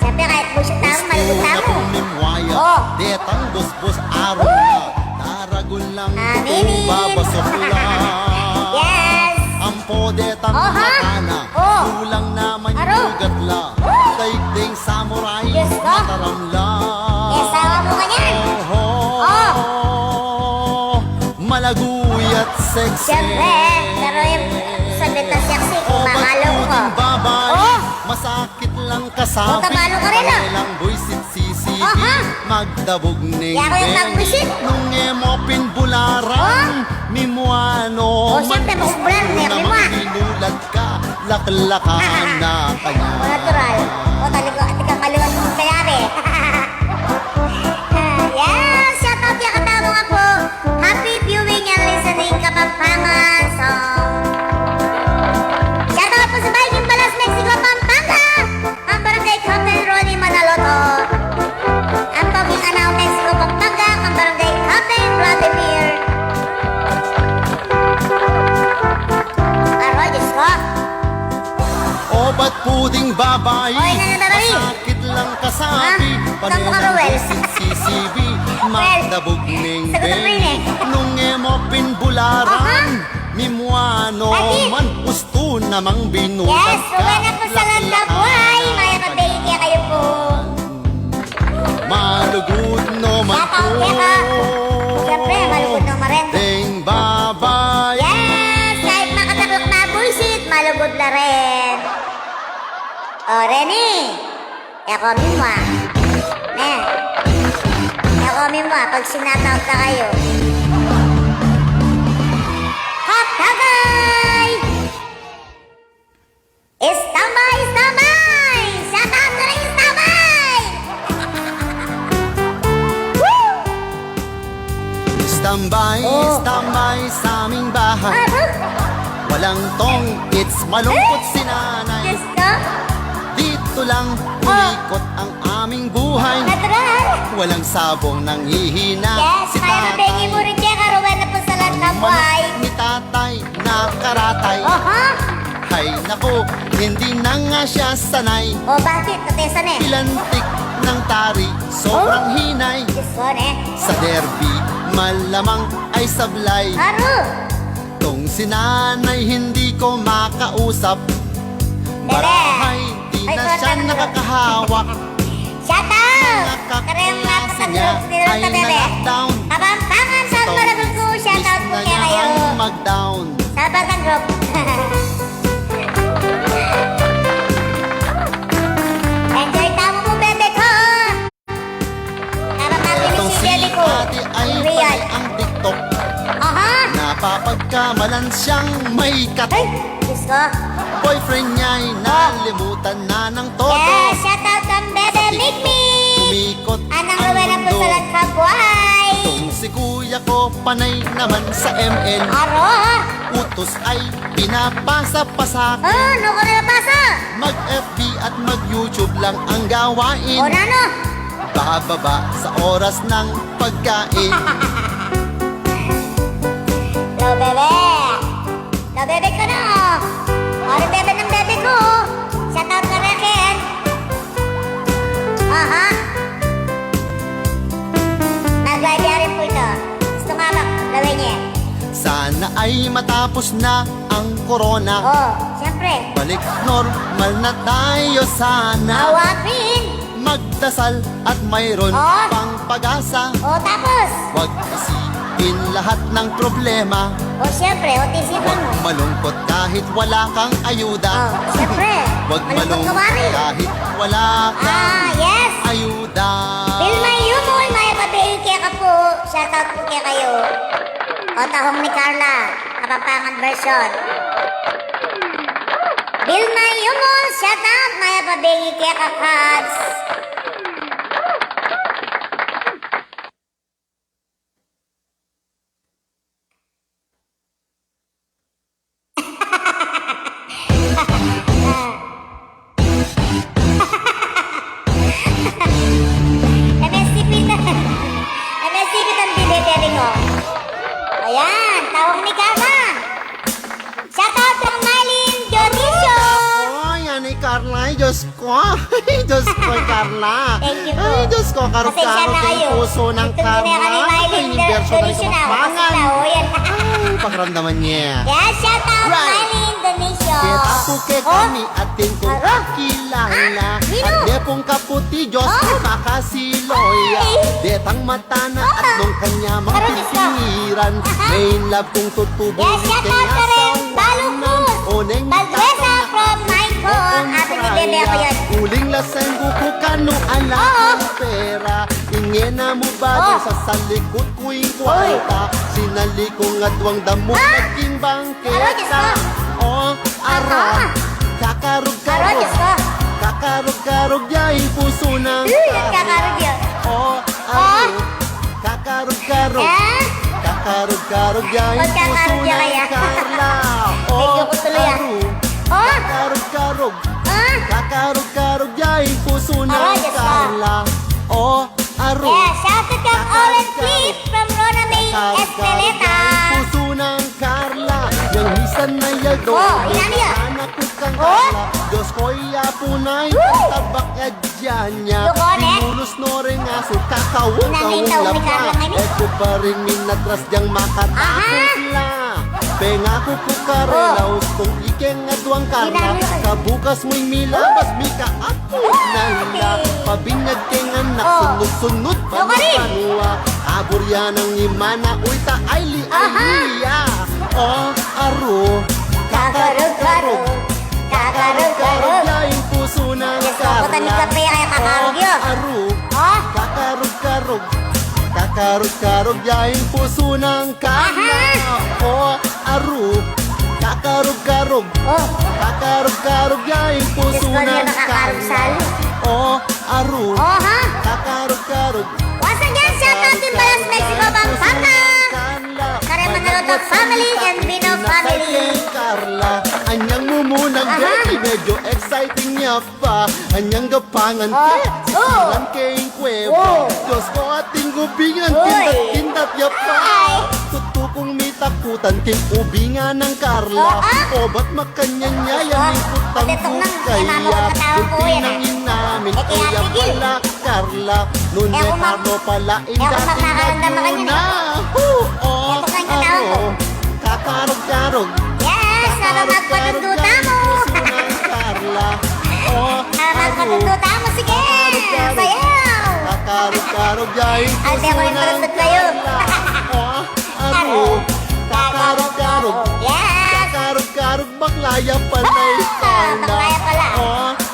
Siyempre, kahit bullshit tamu, malugud tamu. Mimuaya. Oh. Detang busbus aru na. Uy. Taragul lang. Amin. Babasok la. Yes. Ampo detang mata na. Oh. Kulang naman aro. Ugat la. Daigding samurai, Diyos ko. Mataram la. Eh, asawa mo ka niyan. Oho. Oh. Malaguyat sexy. Siyempre, pero yung sabi na sexy, kung mahalong ko. Obat puding babai, oh. Masakit lang kasabi. O, Tagalog ka rin, ah. Parelang buisit sisibi. Aha. Magdabug ning beng. Kaya ko yung magbuisit. Nung e mo pin bularan, oh. Mimuano. O, siyempre, man, makukulan, gusto eh, namang mimuan. Inulat ka, laklakan na kanya. O, natural. O, talaga, ati kang kaliwas mong kayari. Yes, shout out ya katamu nga po. Happy viewing and listening, Kapampangan song. Shout out po sa Viking Balas, Mexico, Pampanga. Ang Barangay Captain Ronnie Manaloto. Ang Paging Anao, Mexico, Pampanga. Ang Barangay Captain Vladimir. Aro, Diyos ko. Obat puding babai. Oy, nanu, babai? Masakit lang kasabi. Ha? Parelang buisit sisibi. Well, magdabug ning beng. Sagot na rin eh. Nung e mo pin bularan. Aha. Mimuano man, gusto namang binulat ka. Yes, Rowena Pusalan, laklakan na kanya. Mayap a beng kekayu po. Malugud no man. Shout out keka. Siyempre, malugud no man rin. Deng babai. Yes, kahit makataklak na buisit, malugud la rin. O, Reni. E ko mimua. Ne. E ko mimua pag sinataw ta kayu. Hop, tagay! Standby, standby! Shout out ka rin, standby! Woo! Standby, oh, standby sa aming bahay. Aha. Walang tong, it's malungkot si nanay. Diyos ko. Dito lang, oh, umikot ang aming buhay. Natural. Walang sabong nanghihina. Yes, si tatay. Kaya mabengi mu rin kaya karuan na po sa lantaway. Manok ni tatay, nakaratay. Aha. Hay naku, hindi na nga siya sanay. O, bakit? Katesan eh. Ilantik ng tari, sobrang hinay. Oh. Diyos ko, ne? Sa derby, malamang ay sablay. Aro! Tong si nanay hindi ko makausap. Bere. Marahay, di na siya nakakahawak. Shout out! Kareng mga kapatid nila na bebe. Kapampangan sa Barangay ko, shout out po kaya kayo. Mag-down. Sa Barangay Group. Enjoy tamu po, bebe ko. Etong si ate ay panay ang TikTok. Aha. Napapagkamalan siyang may kat-. Ay, Diyos ko. Boyfriend niya ay nalimutan na ng todo. Yes, shout out kang Bebe Mikmi. Umikot ang mundo. Anang Rowena po sa lagkabuhay. Itong si kuya ko, panay naman sa M L. Aro, ha? Utos ay pinapasa pa sa akin. Oh, nu ko pinapasa? Mag-F B at mag-YouTube lang ang gawain. O, nanu? Bababa sa oras ng pagkain. Lo, bebe. Lo, bebe ko na, oh. Ori, bebe ng bebe ko, oh. Shout out na rin, Ken. Aha. Nagladya rin po ito. Gusto nga ba gawin niya? Sana ay matapos na ang corona. Oh, siyempre. Balik normal na tayo sana. Awapin. Magdasal at mayroon pang pag-asa. Oh, tapos? Huwag isipin lahat ng problema. Oh, siyempre, o, tisipan mo. Huwag malungkot kahit wala kang ayuda. Oh, siyempre. Malungkot ka, Mari. Huwag malungkot kahit wala kang ayuda. Ah, yes. Vilma Yumul, mayap a beng keka po. Shout out po kekayu. O, tahong ni Carla, Kapampangan version. Vilma Yumul, shout out, mayap a beng keka, Kabs. M S C P na. Carla, ay, Diyos ko. Ay, Diyos ko, Carla. Thank you po. Ay, Diyos ko, karug-karug na ing pusu nang Carla. Ay, ning bersyon na ito, Maynila, Indonesia na. Ay, pakiramdaman niya. Yeah, shout out, Maynila, Indonesia. Keta ku kekami, atin kung kakilala. At de pung kaputi, Diyos ko, kakasiloy. Detang mata na at nung kanya mang pipingiran. Main love kung tutubu. Yes, shout out kang Balukos. Balduesa from Maiko, ate ni Bebe, ako yan. Uling laseng ku kanu ala kung pera. Ingena mu ba sa salikut ku ing kwarta? Sinali kung aduang damu naging bangketa. O, aro. Kakarug-karug. Kakarug-karug ya ing pusu nang Carla. O, aro. Kakarug-karug. Kakarug-karug ya ing pusu nang Carla. O, aro. Kakarug-karug. Kakarug-karug ya ing pusu nang Carla. O, aro. Yeah, shout out kang Owen Flip from Rona May Espeleta. Pusu nang Carla. Yang misan na yaldo. O, inanu ya? Anak ku kang Carla. Diyos ko, iya pu na ing tabak ya. Dianya, pinulus no reng asu, kakawang-kawang la pa. E ku pa rin minatras diang makatapus la. Pengaku ku karela, ustung ikeng aduang Carla, kabukas mu ing milabas, mika-upload na la. Pabinyag keng anak, sunud-sunud pa banua. Abur ya nang imana, uy ta, ay li, ay li ya. O, aro. Kakarug-karug. Kakarug-karug ya ing pusu nang Carla. Diyos ko, butan ning kape, kaya kakarug ya. O, aro. Kakarug-karug. Kakarug-karug ya ing pusu nang Carla. O, aro. Kakarug-karug. Kakarug-karug ya ing pusu nang Carla. O, aro. Kakarug-karug. Once again, shout out Team Balas Mexico, Pampanga. Kareng Manalutak family and Bino family. Carla, anyang mumunang baby, medyo exciting ya pa. Anyang gapangan ke, isiran ke ing kuweba. Diyos ko, ating ubingan, pindat-pindat ya pa. Tutu kung mitakutan king ubingan nang Carla. O, bat makanyan ya, yan ing kutang ku kaya. Gulpi nang inamin, kaya pala Carla, nune Carlo pala ing dating lagyu na. Hu, o, aro. Kakarug-karug. Yes, para magpaduduta mu. Carla. O, aro. Magpaduduta mu, sige. Sayaw. Kakarug-karug ya ing pusu nang Carla. O, aro. Kakarug-karug. Yes. Kakarug-karug, bakla ya pala i Carla. Bakla ya pala. O,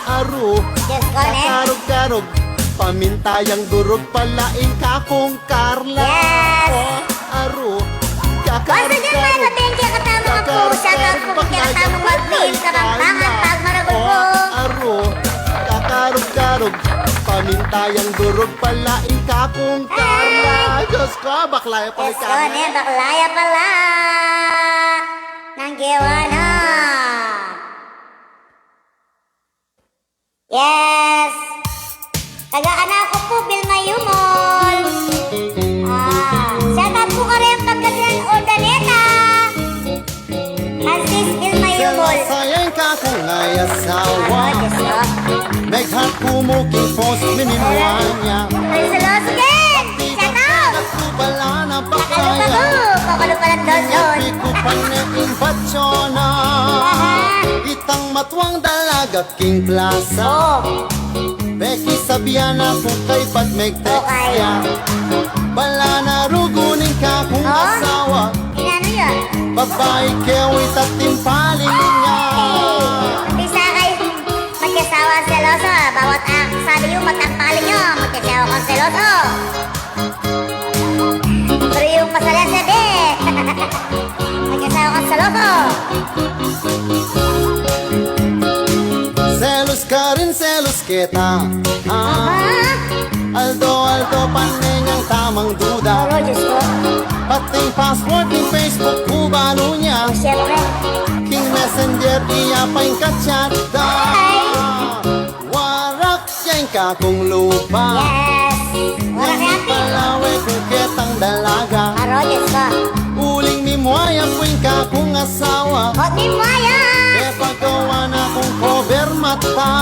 aro. Diyos ko, ne? Kakarug-karug. Paminta yang durug pala ing kakung Carla. Yes. O, aro. Once again, mga kabengke, katamu nga pu, shout out pu kang katamu nga Team Kapampangan, Pagmaragul pu. O, aro. Kakarug-karug. Paminta yang durug pala ing kakung Carla. Diyos ko, bakla ya pala i Carla. Diyos ko, ne, bakla ya pala. Nang gewa na. Yes. Taga-anak ku pu, Vilma Yumol. Ah, shout out pu kareng Pangasinan, Urdaneta. Francis Vilma Yumol. Selosa ya ing kakung asawa. Ay, Diyos ko. Meghak ku mu king post, mimimua na. Ay, seloso din. Shout out. Bala na bakla ya. Kakalupa ku, kakalupa lang doon. Pikupan ne ing batsona. Aha. Itang matuang dalaga king plaza. O. Pekisabyan na ku kaybat megtext ya. Bala na rugu ning kakung asawa. Inanu ya? Babai ke, ita timpaling ya. Bisa kay magkasawa seloso, bawat sabi yu matampaling ya, magkasawa kang seloso. Pero yung masalese, de. Magkasawa kang seloso. Selos karin, selos keta. Aha. Aldo-aldo pane nyang tamang duda. Aro, Diyos ko. Pating password ning Facebook ku, banu nya. O, siyempre. King Messenger iya pa ing kachat da. Ay. Warak ya ing kakung lupa. Yes. Warak ya ing palawe ku ketang dalaga. Aro, Diyos ko. Uling mimua ya pu ing kakung asawa. Ot mimua ya. E pagawa na kung cover mata.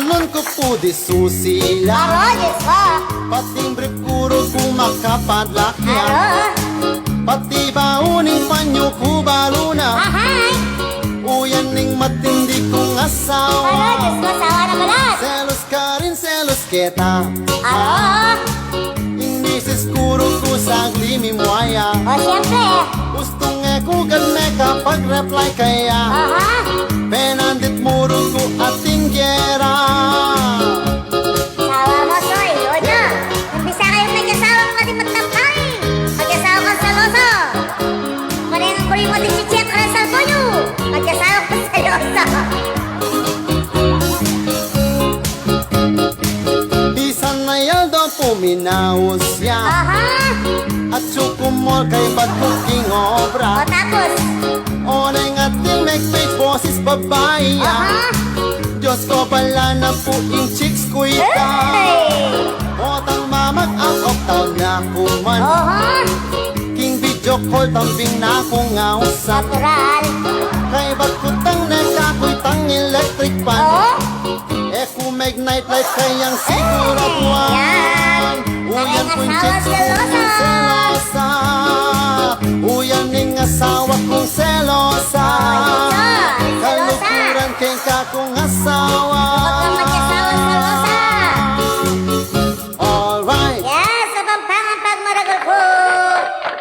Nun ku pu di susila. Aro, Diyos ko. Pati brief ku ruku makapadlak ya. Aro. Pati baun ning panyo ku balu na. Ahay. Uyan ning matindi kung asawa. Aro, Diyos ko, asawa na balat. Selos karin, selos keta. Aro. Ing misis ku ruku sagli mimua ya. O, siyempre. Gustung e ku gad mekapag-reply kaya. Aha. Penandit mu ruku ating gera. Asawa mu, Soy, o na. Umpisa kayung mag-asawa, kung atin magtampay. Mag-asawa kang seloso. Kung ano yung kuling mo, di si Chet Resal Boyo. Mag-asawa kang seloso. Bisan na yaldo puminaus ya. Aha. At sukumol kay bat ku king obra. O, tapos? O, neng atin megpit bosis babai ya. Aha. Diyos ko, bala na pu ing chicks ku ita. Hey! O, tang mamag-out of town na ku man. Aha. King video call tambing na kung ausan. Natural. Kay bat ku tang neka ku itang electric fan. O? E ku meg-night life kayang siguraduan. Yan. Uyan ku ing chicks ku selosa. Uyan ing asawa kung selosa. Ay, ito. Selosa. Kalukuran keng kakung asawa. Huwag kang mag-asawa, selosa. Alright. Yes, Kapampangan pagmaragul ku.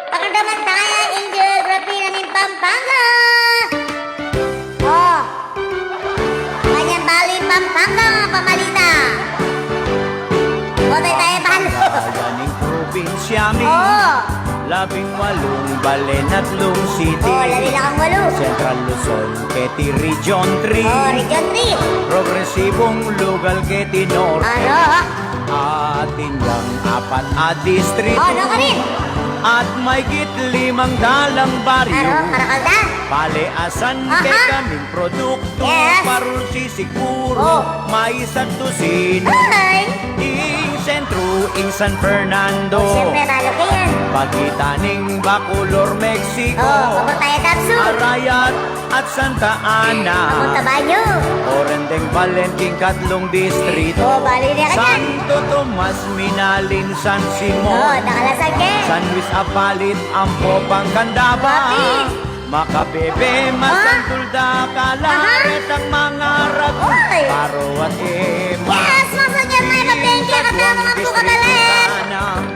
Pakiramdaman taya ing geography na ning Pampanga. O. Kanyang bali Pampanga, pamalita. O, tay, tay, balo. Yan ing probinsya mi. O. Labing walung balen at lungsiti. O, labi na kang walu. Central Luzon, keti Region three. O, Region three. Progresibong lugal keti Norte. Ano? Atin yang apat a distrito. O, no, karin? At maygit limang dalang baryo. Aro, karakal da. Pale asan kekaming produkto. Yes. Parul, sisikburo, mais at tusino. Ay. Ing sentro, ing San Fernando. O, siyempre, balo ka yan. Pagitan ning Bacolor, Mexico. O, papunta ya Tapsud. Arayat at Santa Ana. Papunta Baño. O, rendeng balen king katlung distrito. O, bali na ka dyan. Santo Tomas, Minalin, San Simon. O, nakalasan ka. San Luis, Apalit, ampo pang Candaba. Apalit. Makabebe, Masantol, Dakal, aha, retang mangarag. Oy. Paro at Ema. Yes, masanya na yung kapengke, katamang ang pukabalen.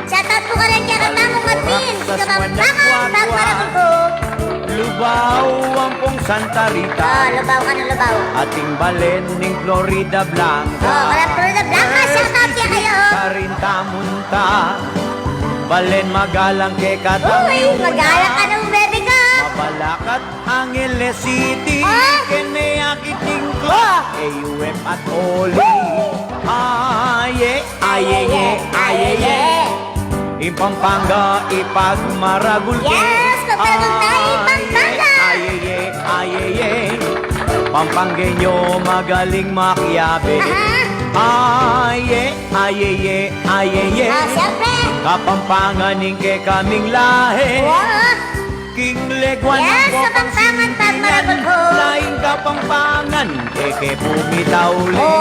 Shout out pu karin keka tamung admin, Kapampangan pagmaragul ku. Lubao, ampong Santa Rita. O, Lubao ka na, Lubao. Ating balen ning Florida Blanca. O, kaya Florida Blanca, shout out kekayu. Karin tamunta. Balen magalang keka tamu. Uy, magalang ka na, bebe ka. Mabalakat Angeles City. O. Kene akiting club. O. A U F at Oli. Woo. Aye. Ayeye, ayeye. Ing Pampanga ipagmaragul ke. Yes, magmaragul tayo, Pampanga. Ayeye, ayeye. Pampangeño magaling makiabe. Aha. Aye, ayeye, ayeye. O, siyempre. Kapampangan ing kekaming lahi. Wow. King leguan, yes, ampo pang Kapampangan, sintingan, pagmaragul ku. Laing Kapampangan, e ke pumitauli. O.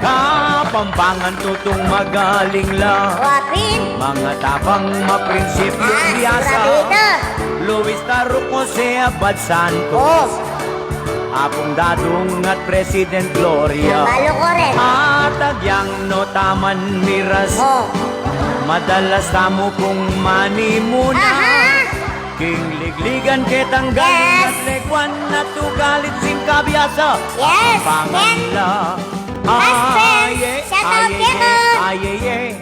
Kapampangan tutung magaling la. Wapin. Mangatapang, maprinsipyu, a, biasa. Sigurado ita. Luis Taruco, Jose Abad Santos. O. Apung Dadong at President Gloria. Nabalo ku rin. At agyang no taman miras. O. Madalas tamu pung manimuna. Aha. King ligligan ketang galing, yes, at leguan at ugalit sing kabiasa. Yes, Kapampangan la. Aye, shout out, aye, aye, aye.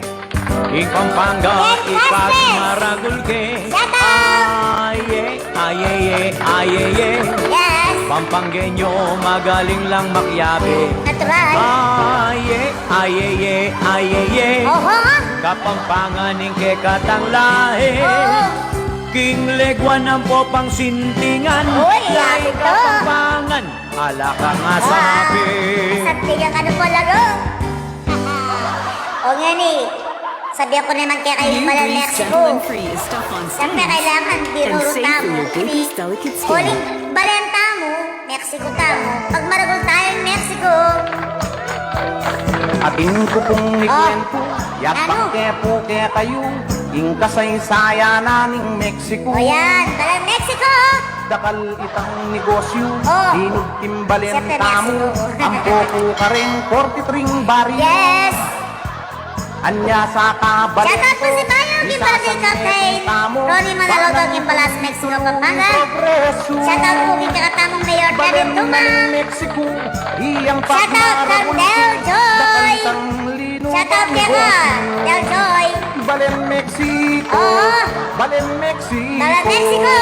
Ing Pampanga ipagmaragul ke. Shout out. Aye, aye, aye, aye. Yes. Pampangeño magaling lang makiabe. Natural. Aye, ayeye, ayeye. Oho. Kapampangan ing kekatang lahi. Oo. King leguan ampo pang sintingan. Uy, lain ito. Kapampangan, ala kang asabi. Ah, asabi ka, ano po, laro? O, ngeni, sabian ku naman kekayu ing balan Mexico. Siyempre, kailangan dinurut tamu. Uling balan tamu, Mexico tamu. Pagmaragul tayung Mexico. Ing ku pung ikwentu, yabang ke pu kekayu, ing kasaysayan na ning Mexico. O yan, taga Mexico. Dakal itang negosyu, o, linug king balen tamu, ampo ku kareng forty-three baryu. Yes. Anya sa kabalen ku, isa sa Mexico tamu, Ronnie Manaloto, king Balas, Mexico, Pampanga. Shout out pu keng kekatamung Mayor David Tumang. Shout out Candel Joy. Shout out keka Del Joy. Balen Mexico. Oo. Balen Mexico. Balen Mexico.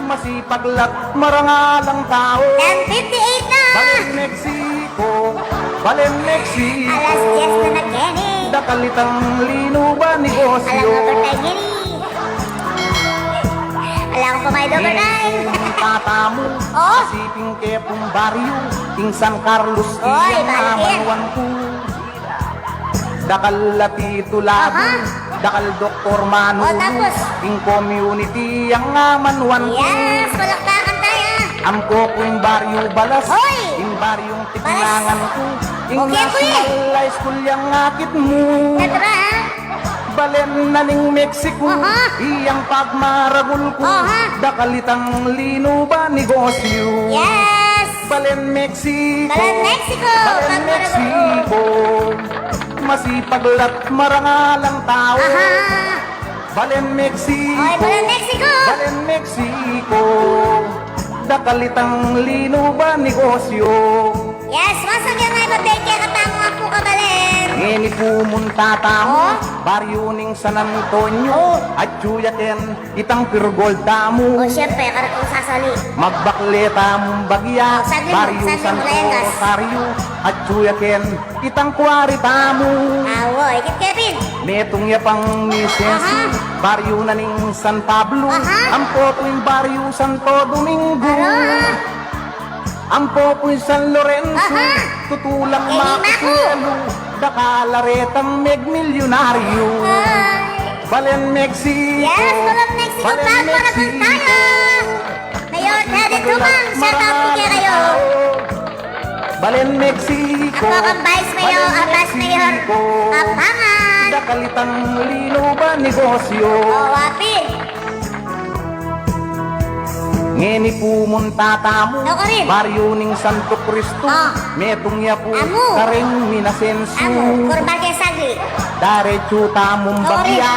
Masipag la't marangal a tau. Ten fifty-eight na. Balen Mexico. Balen Mexico. Alas diyes na na keni. Dakal itang linuban negosyu. Alam mo ba tayo ngeni? Ala kung pamaid overtime. Ing tata mu, o, masiping ke pung baryu, ing San Carlos, oy, iyang baryu, amanuan ku. Dakal a tituladu, aha, dakal doktor manulu, o, tapos? Ing community iyang amanuan ku. Yes, palakpakan tayo. Ampo ku ing baryu Balas, hoy! Ing baryung tikinangan ku. Ing National High School yang akit mu. Tatra, ha? Balen na ning Mexico, aha, iyang pagmaragul ku, aha, dakal itang linuban negosyu. Yes. Balen Mexico. Balen Mexico. Balen Mexico. Masipag la't marangal a tau. Aha. Balen Mexico. Oy, Balen Mexico. Balen Mexico. Dakal itang linuban negosyu. Yes, once again, happy birthday kekatamu, Apu Kabalen. Ngeni pumunta tamu, o, baryu ning San Antonio. O. Atyu ya ken itang pure gold tamu. O, siyempre, kare't kung sasali. Magbakle tamung bagya, o, saglit, baryu saglit, Santo Rosario. Atyu ya ken itang kuwari tamu. Awo, ikit, Kevin. Metung ya pang misensi, aha, baryu na ning San Pablo. Aha. Ampo ku ing baryu Santo Domingo. Ara. Ampo ku ing San Lorenzo, aha, tutu lang, e, maku, maku, selu, dakal a retang megmilyunaryu. Ay. Balen Mexico. Yes, Balen Mexico, Balen Mexico. Mayor Teddy Tumang, shout out pu kekayu. Balen Mexico. Apo kang Vice Mayor, Balen Vice Mayor Mexico. Apangan. Dakal itang linuban negosyu. O, apin. Ngeni pumunta tamu, o, karin, baryu ning Santo Cristo. O. Metung ya pu, amu, kareng Minasensio. Amu, kurban ke saglit. Daretsu tamung, o, karin, bagya,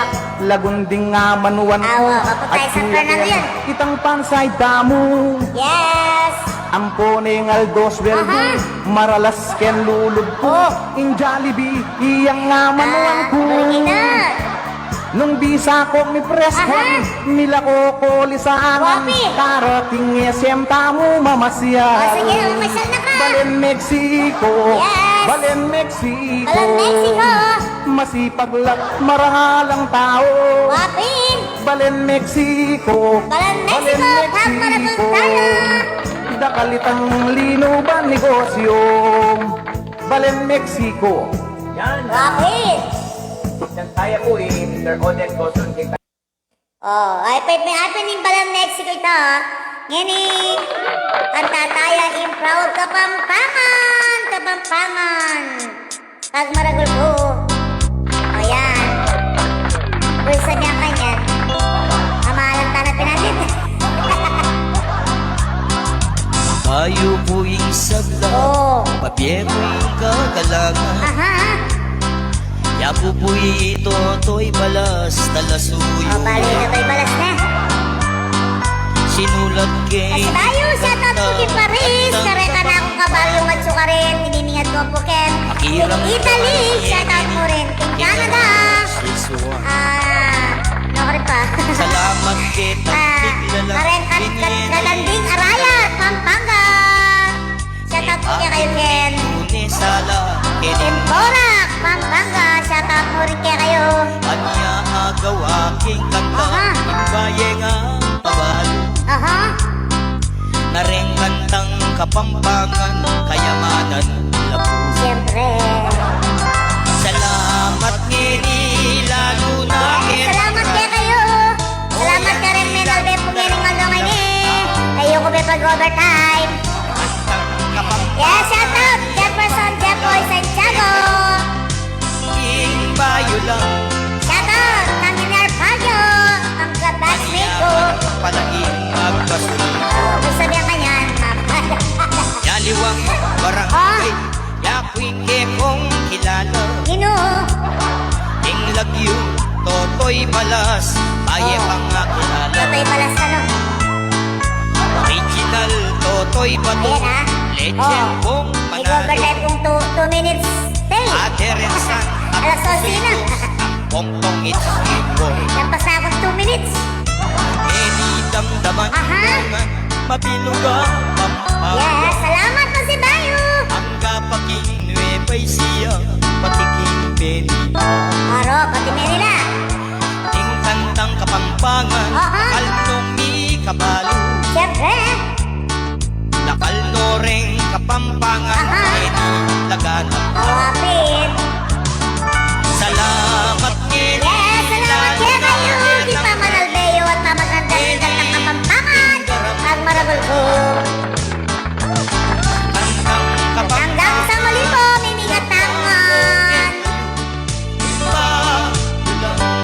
lagun ding amanuan ku. Awa, papunta ya San Fernando yan. Itang pansay tamu. Yes. Ampo neng Aldo Sueldo, aha, maralas ken lulub ku. O. Ing Jollibee, iyang amanuan ku. Ah, original. Nung bisa ku mipreskwan, aha, milako ku lisangan. Wapi? Karating S M tamu mamasyal. O, sige, mamasyal na ka. Balen Mexico. Yes. Balen Mexico. Balen Mexico. Masipag la't marangal a tau. Wapin. Balen Mexico. Balen Mexico, Balen Mexico. Dakal itang linuban negosyu. Balen Mexico. Yan. Wapin. Diyan tayo po, eh, Mister Odette Coson. O, ay, pwede may apin ning Balen Mexico ita, ha? Ngeni, kanta taya ing Proud Kapampangan, Kapampangan. Pagmaragul ku. O, yan. Uy, sa niya kanyan. Amalan tana pinandit. Bayu pu ing sabla, o, pabie pu ing kagalangan. Aha. Yaku pu i Totoy Balas, talasuyu. O, bale, Totoy Balas na. Sinulat ke. Kasi bayu, shout out pu keng Paris, kareng kanakung kabayu, at sukarin, tininingad ku pu keng Italy, shout out mu rin, keng Canada. Ah, no, karin pa. Salamat ke, ah, kareng kat-, kat-, Katanding Arayat, Pampanga. Shout out pu kekayu ken. Ken Borac, Pampanga, shout out mu rin kekayu. Anya agawa king kanta, aha, ing baye nga mabalu. Aha. Nareng kantang Kapampangan, kayamanan lapu. Siyempre. Salamat ngeni, lalu na. Yes, salamat kekayu. Salamat kareng menal be pu ngeni, ngeni. Kayu ku be pag-overtime. Yes, shout out Jefferson Jeffoy Santiago. Barangay, ah, yaku ing kekong kilala. Inu? Ing lagyu, Totoy Palas, bayu pang akilala. Totoy Palas, ano? Original Totoy Pato. Ayan, ah. Legend kong Manalo. Nag-overtime kung two, two minutes. Hey! Aderesan. Alas dose na. Ang pongpong it's limbo. Lampas na akong two minutes. Meni damdaman. Aha. Mabilug a Pampanga. Yes, salamat, Pasibayu. Angga pa king Nueva Ecija, pati king Manila. Aro, pati Manila. Ing kantang Kapampangan, aha, dakal nong mikabalu. Siyempre. Dakal no reng Kapampangan, aha,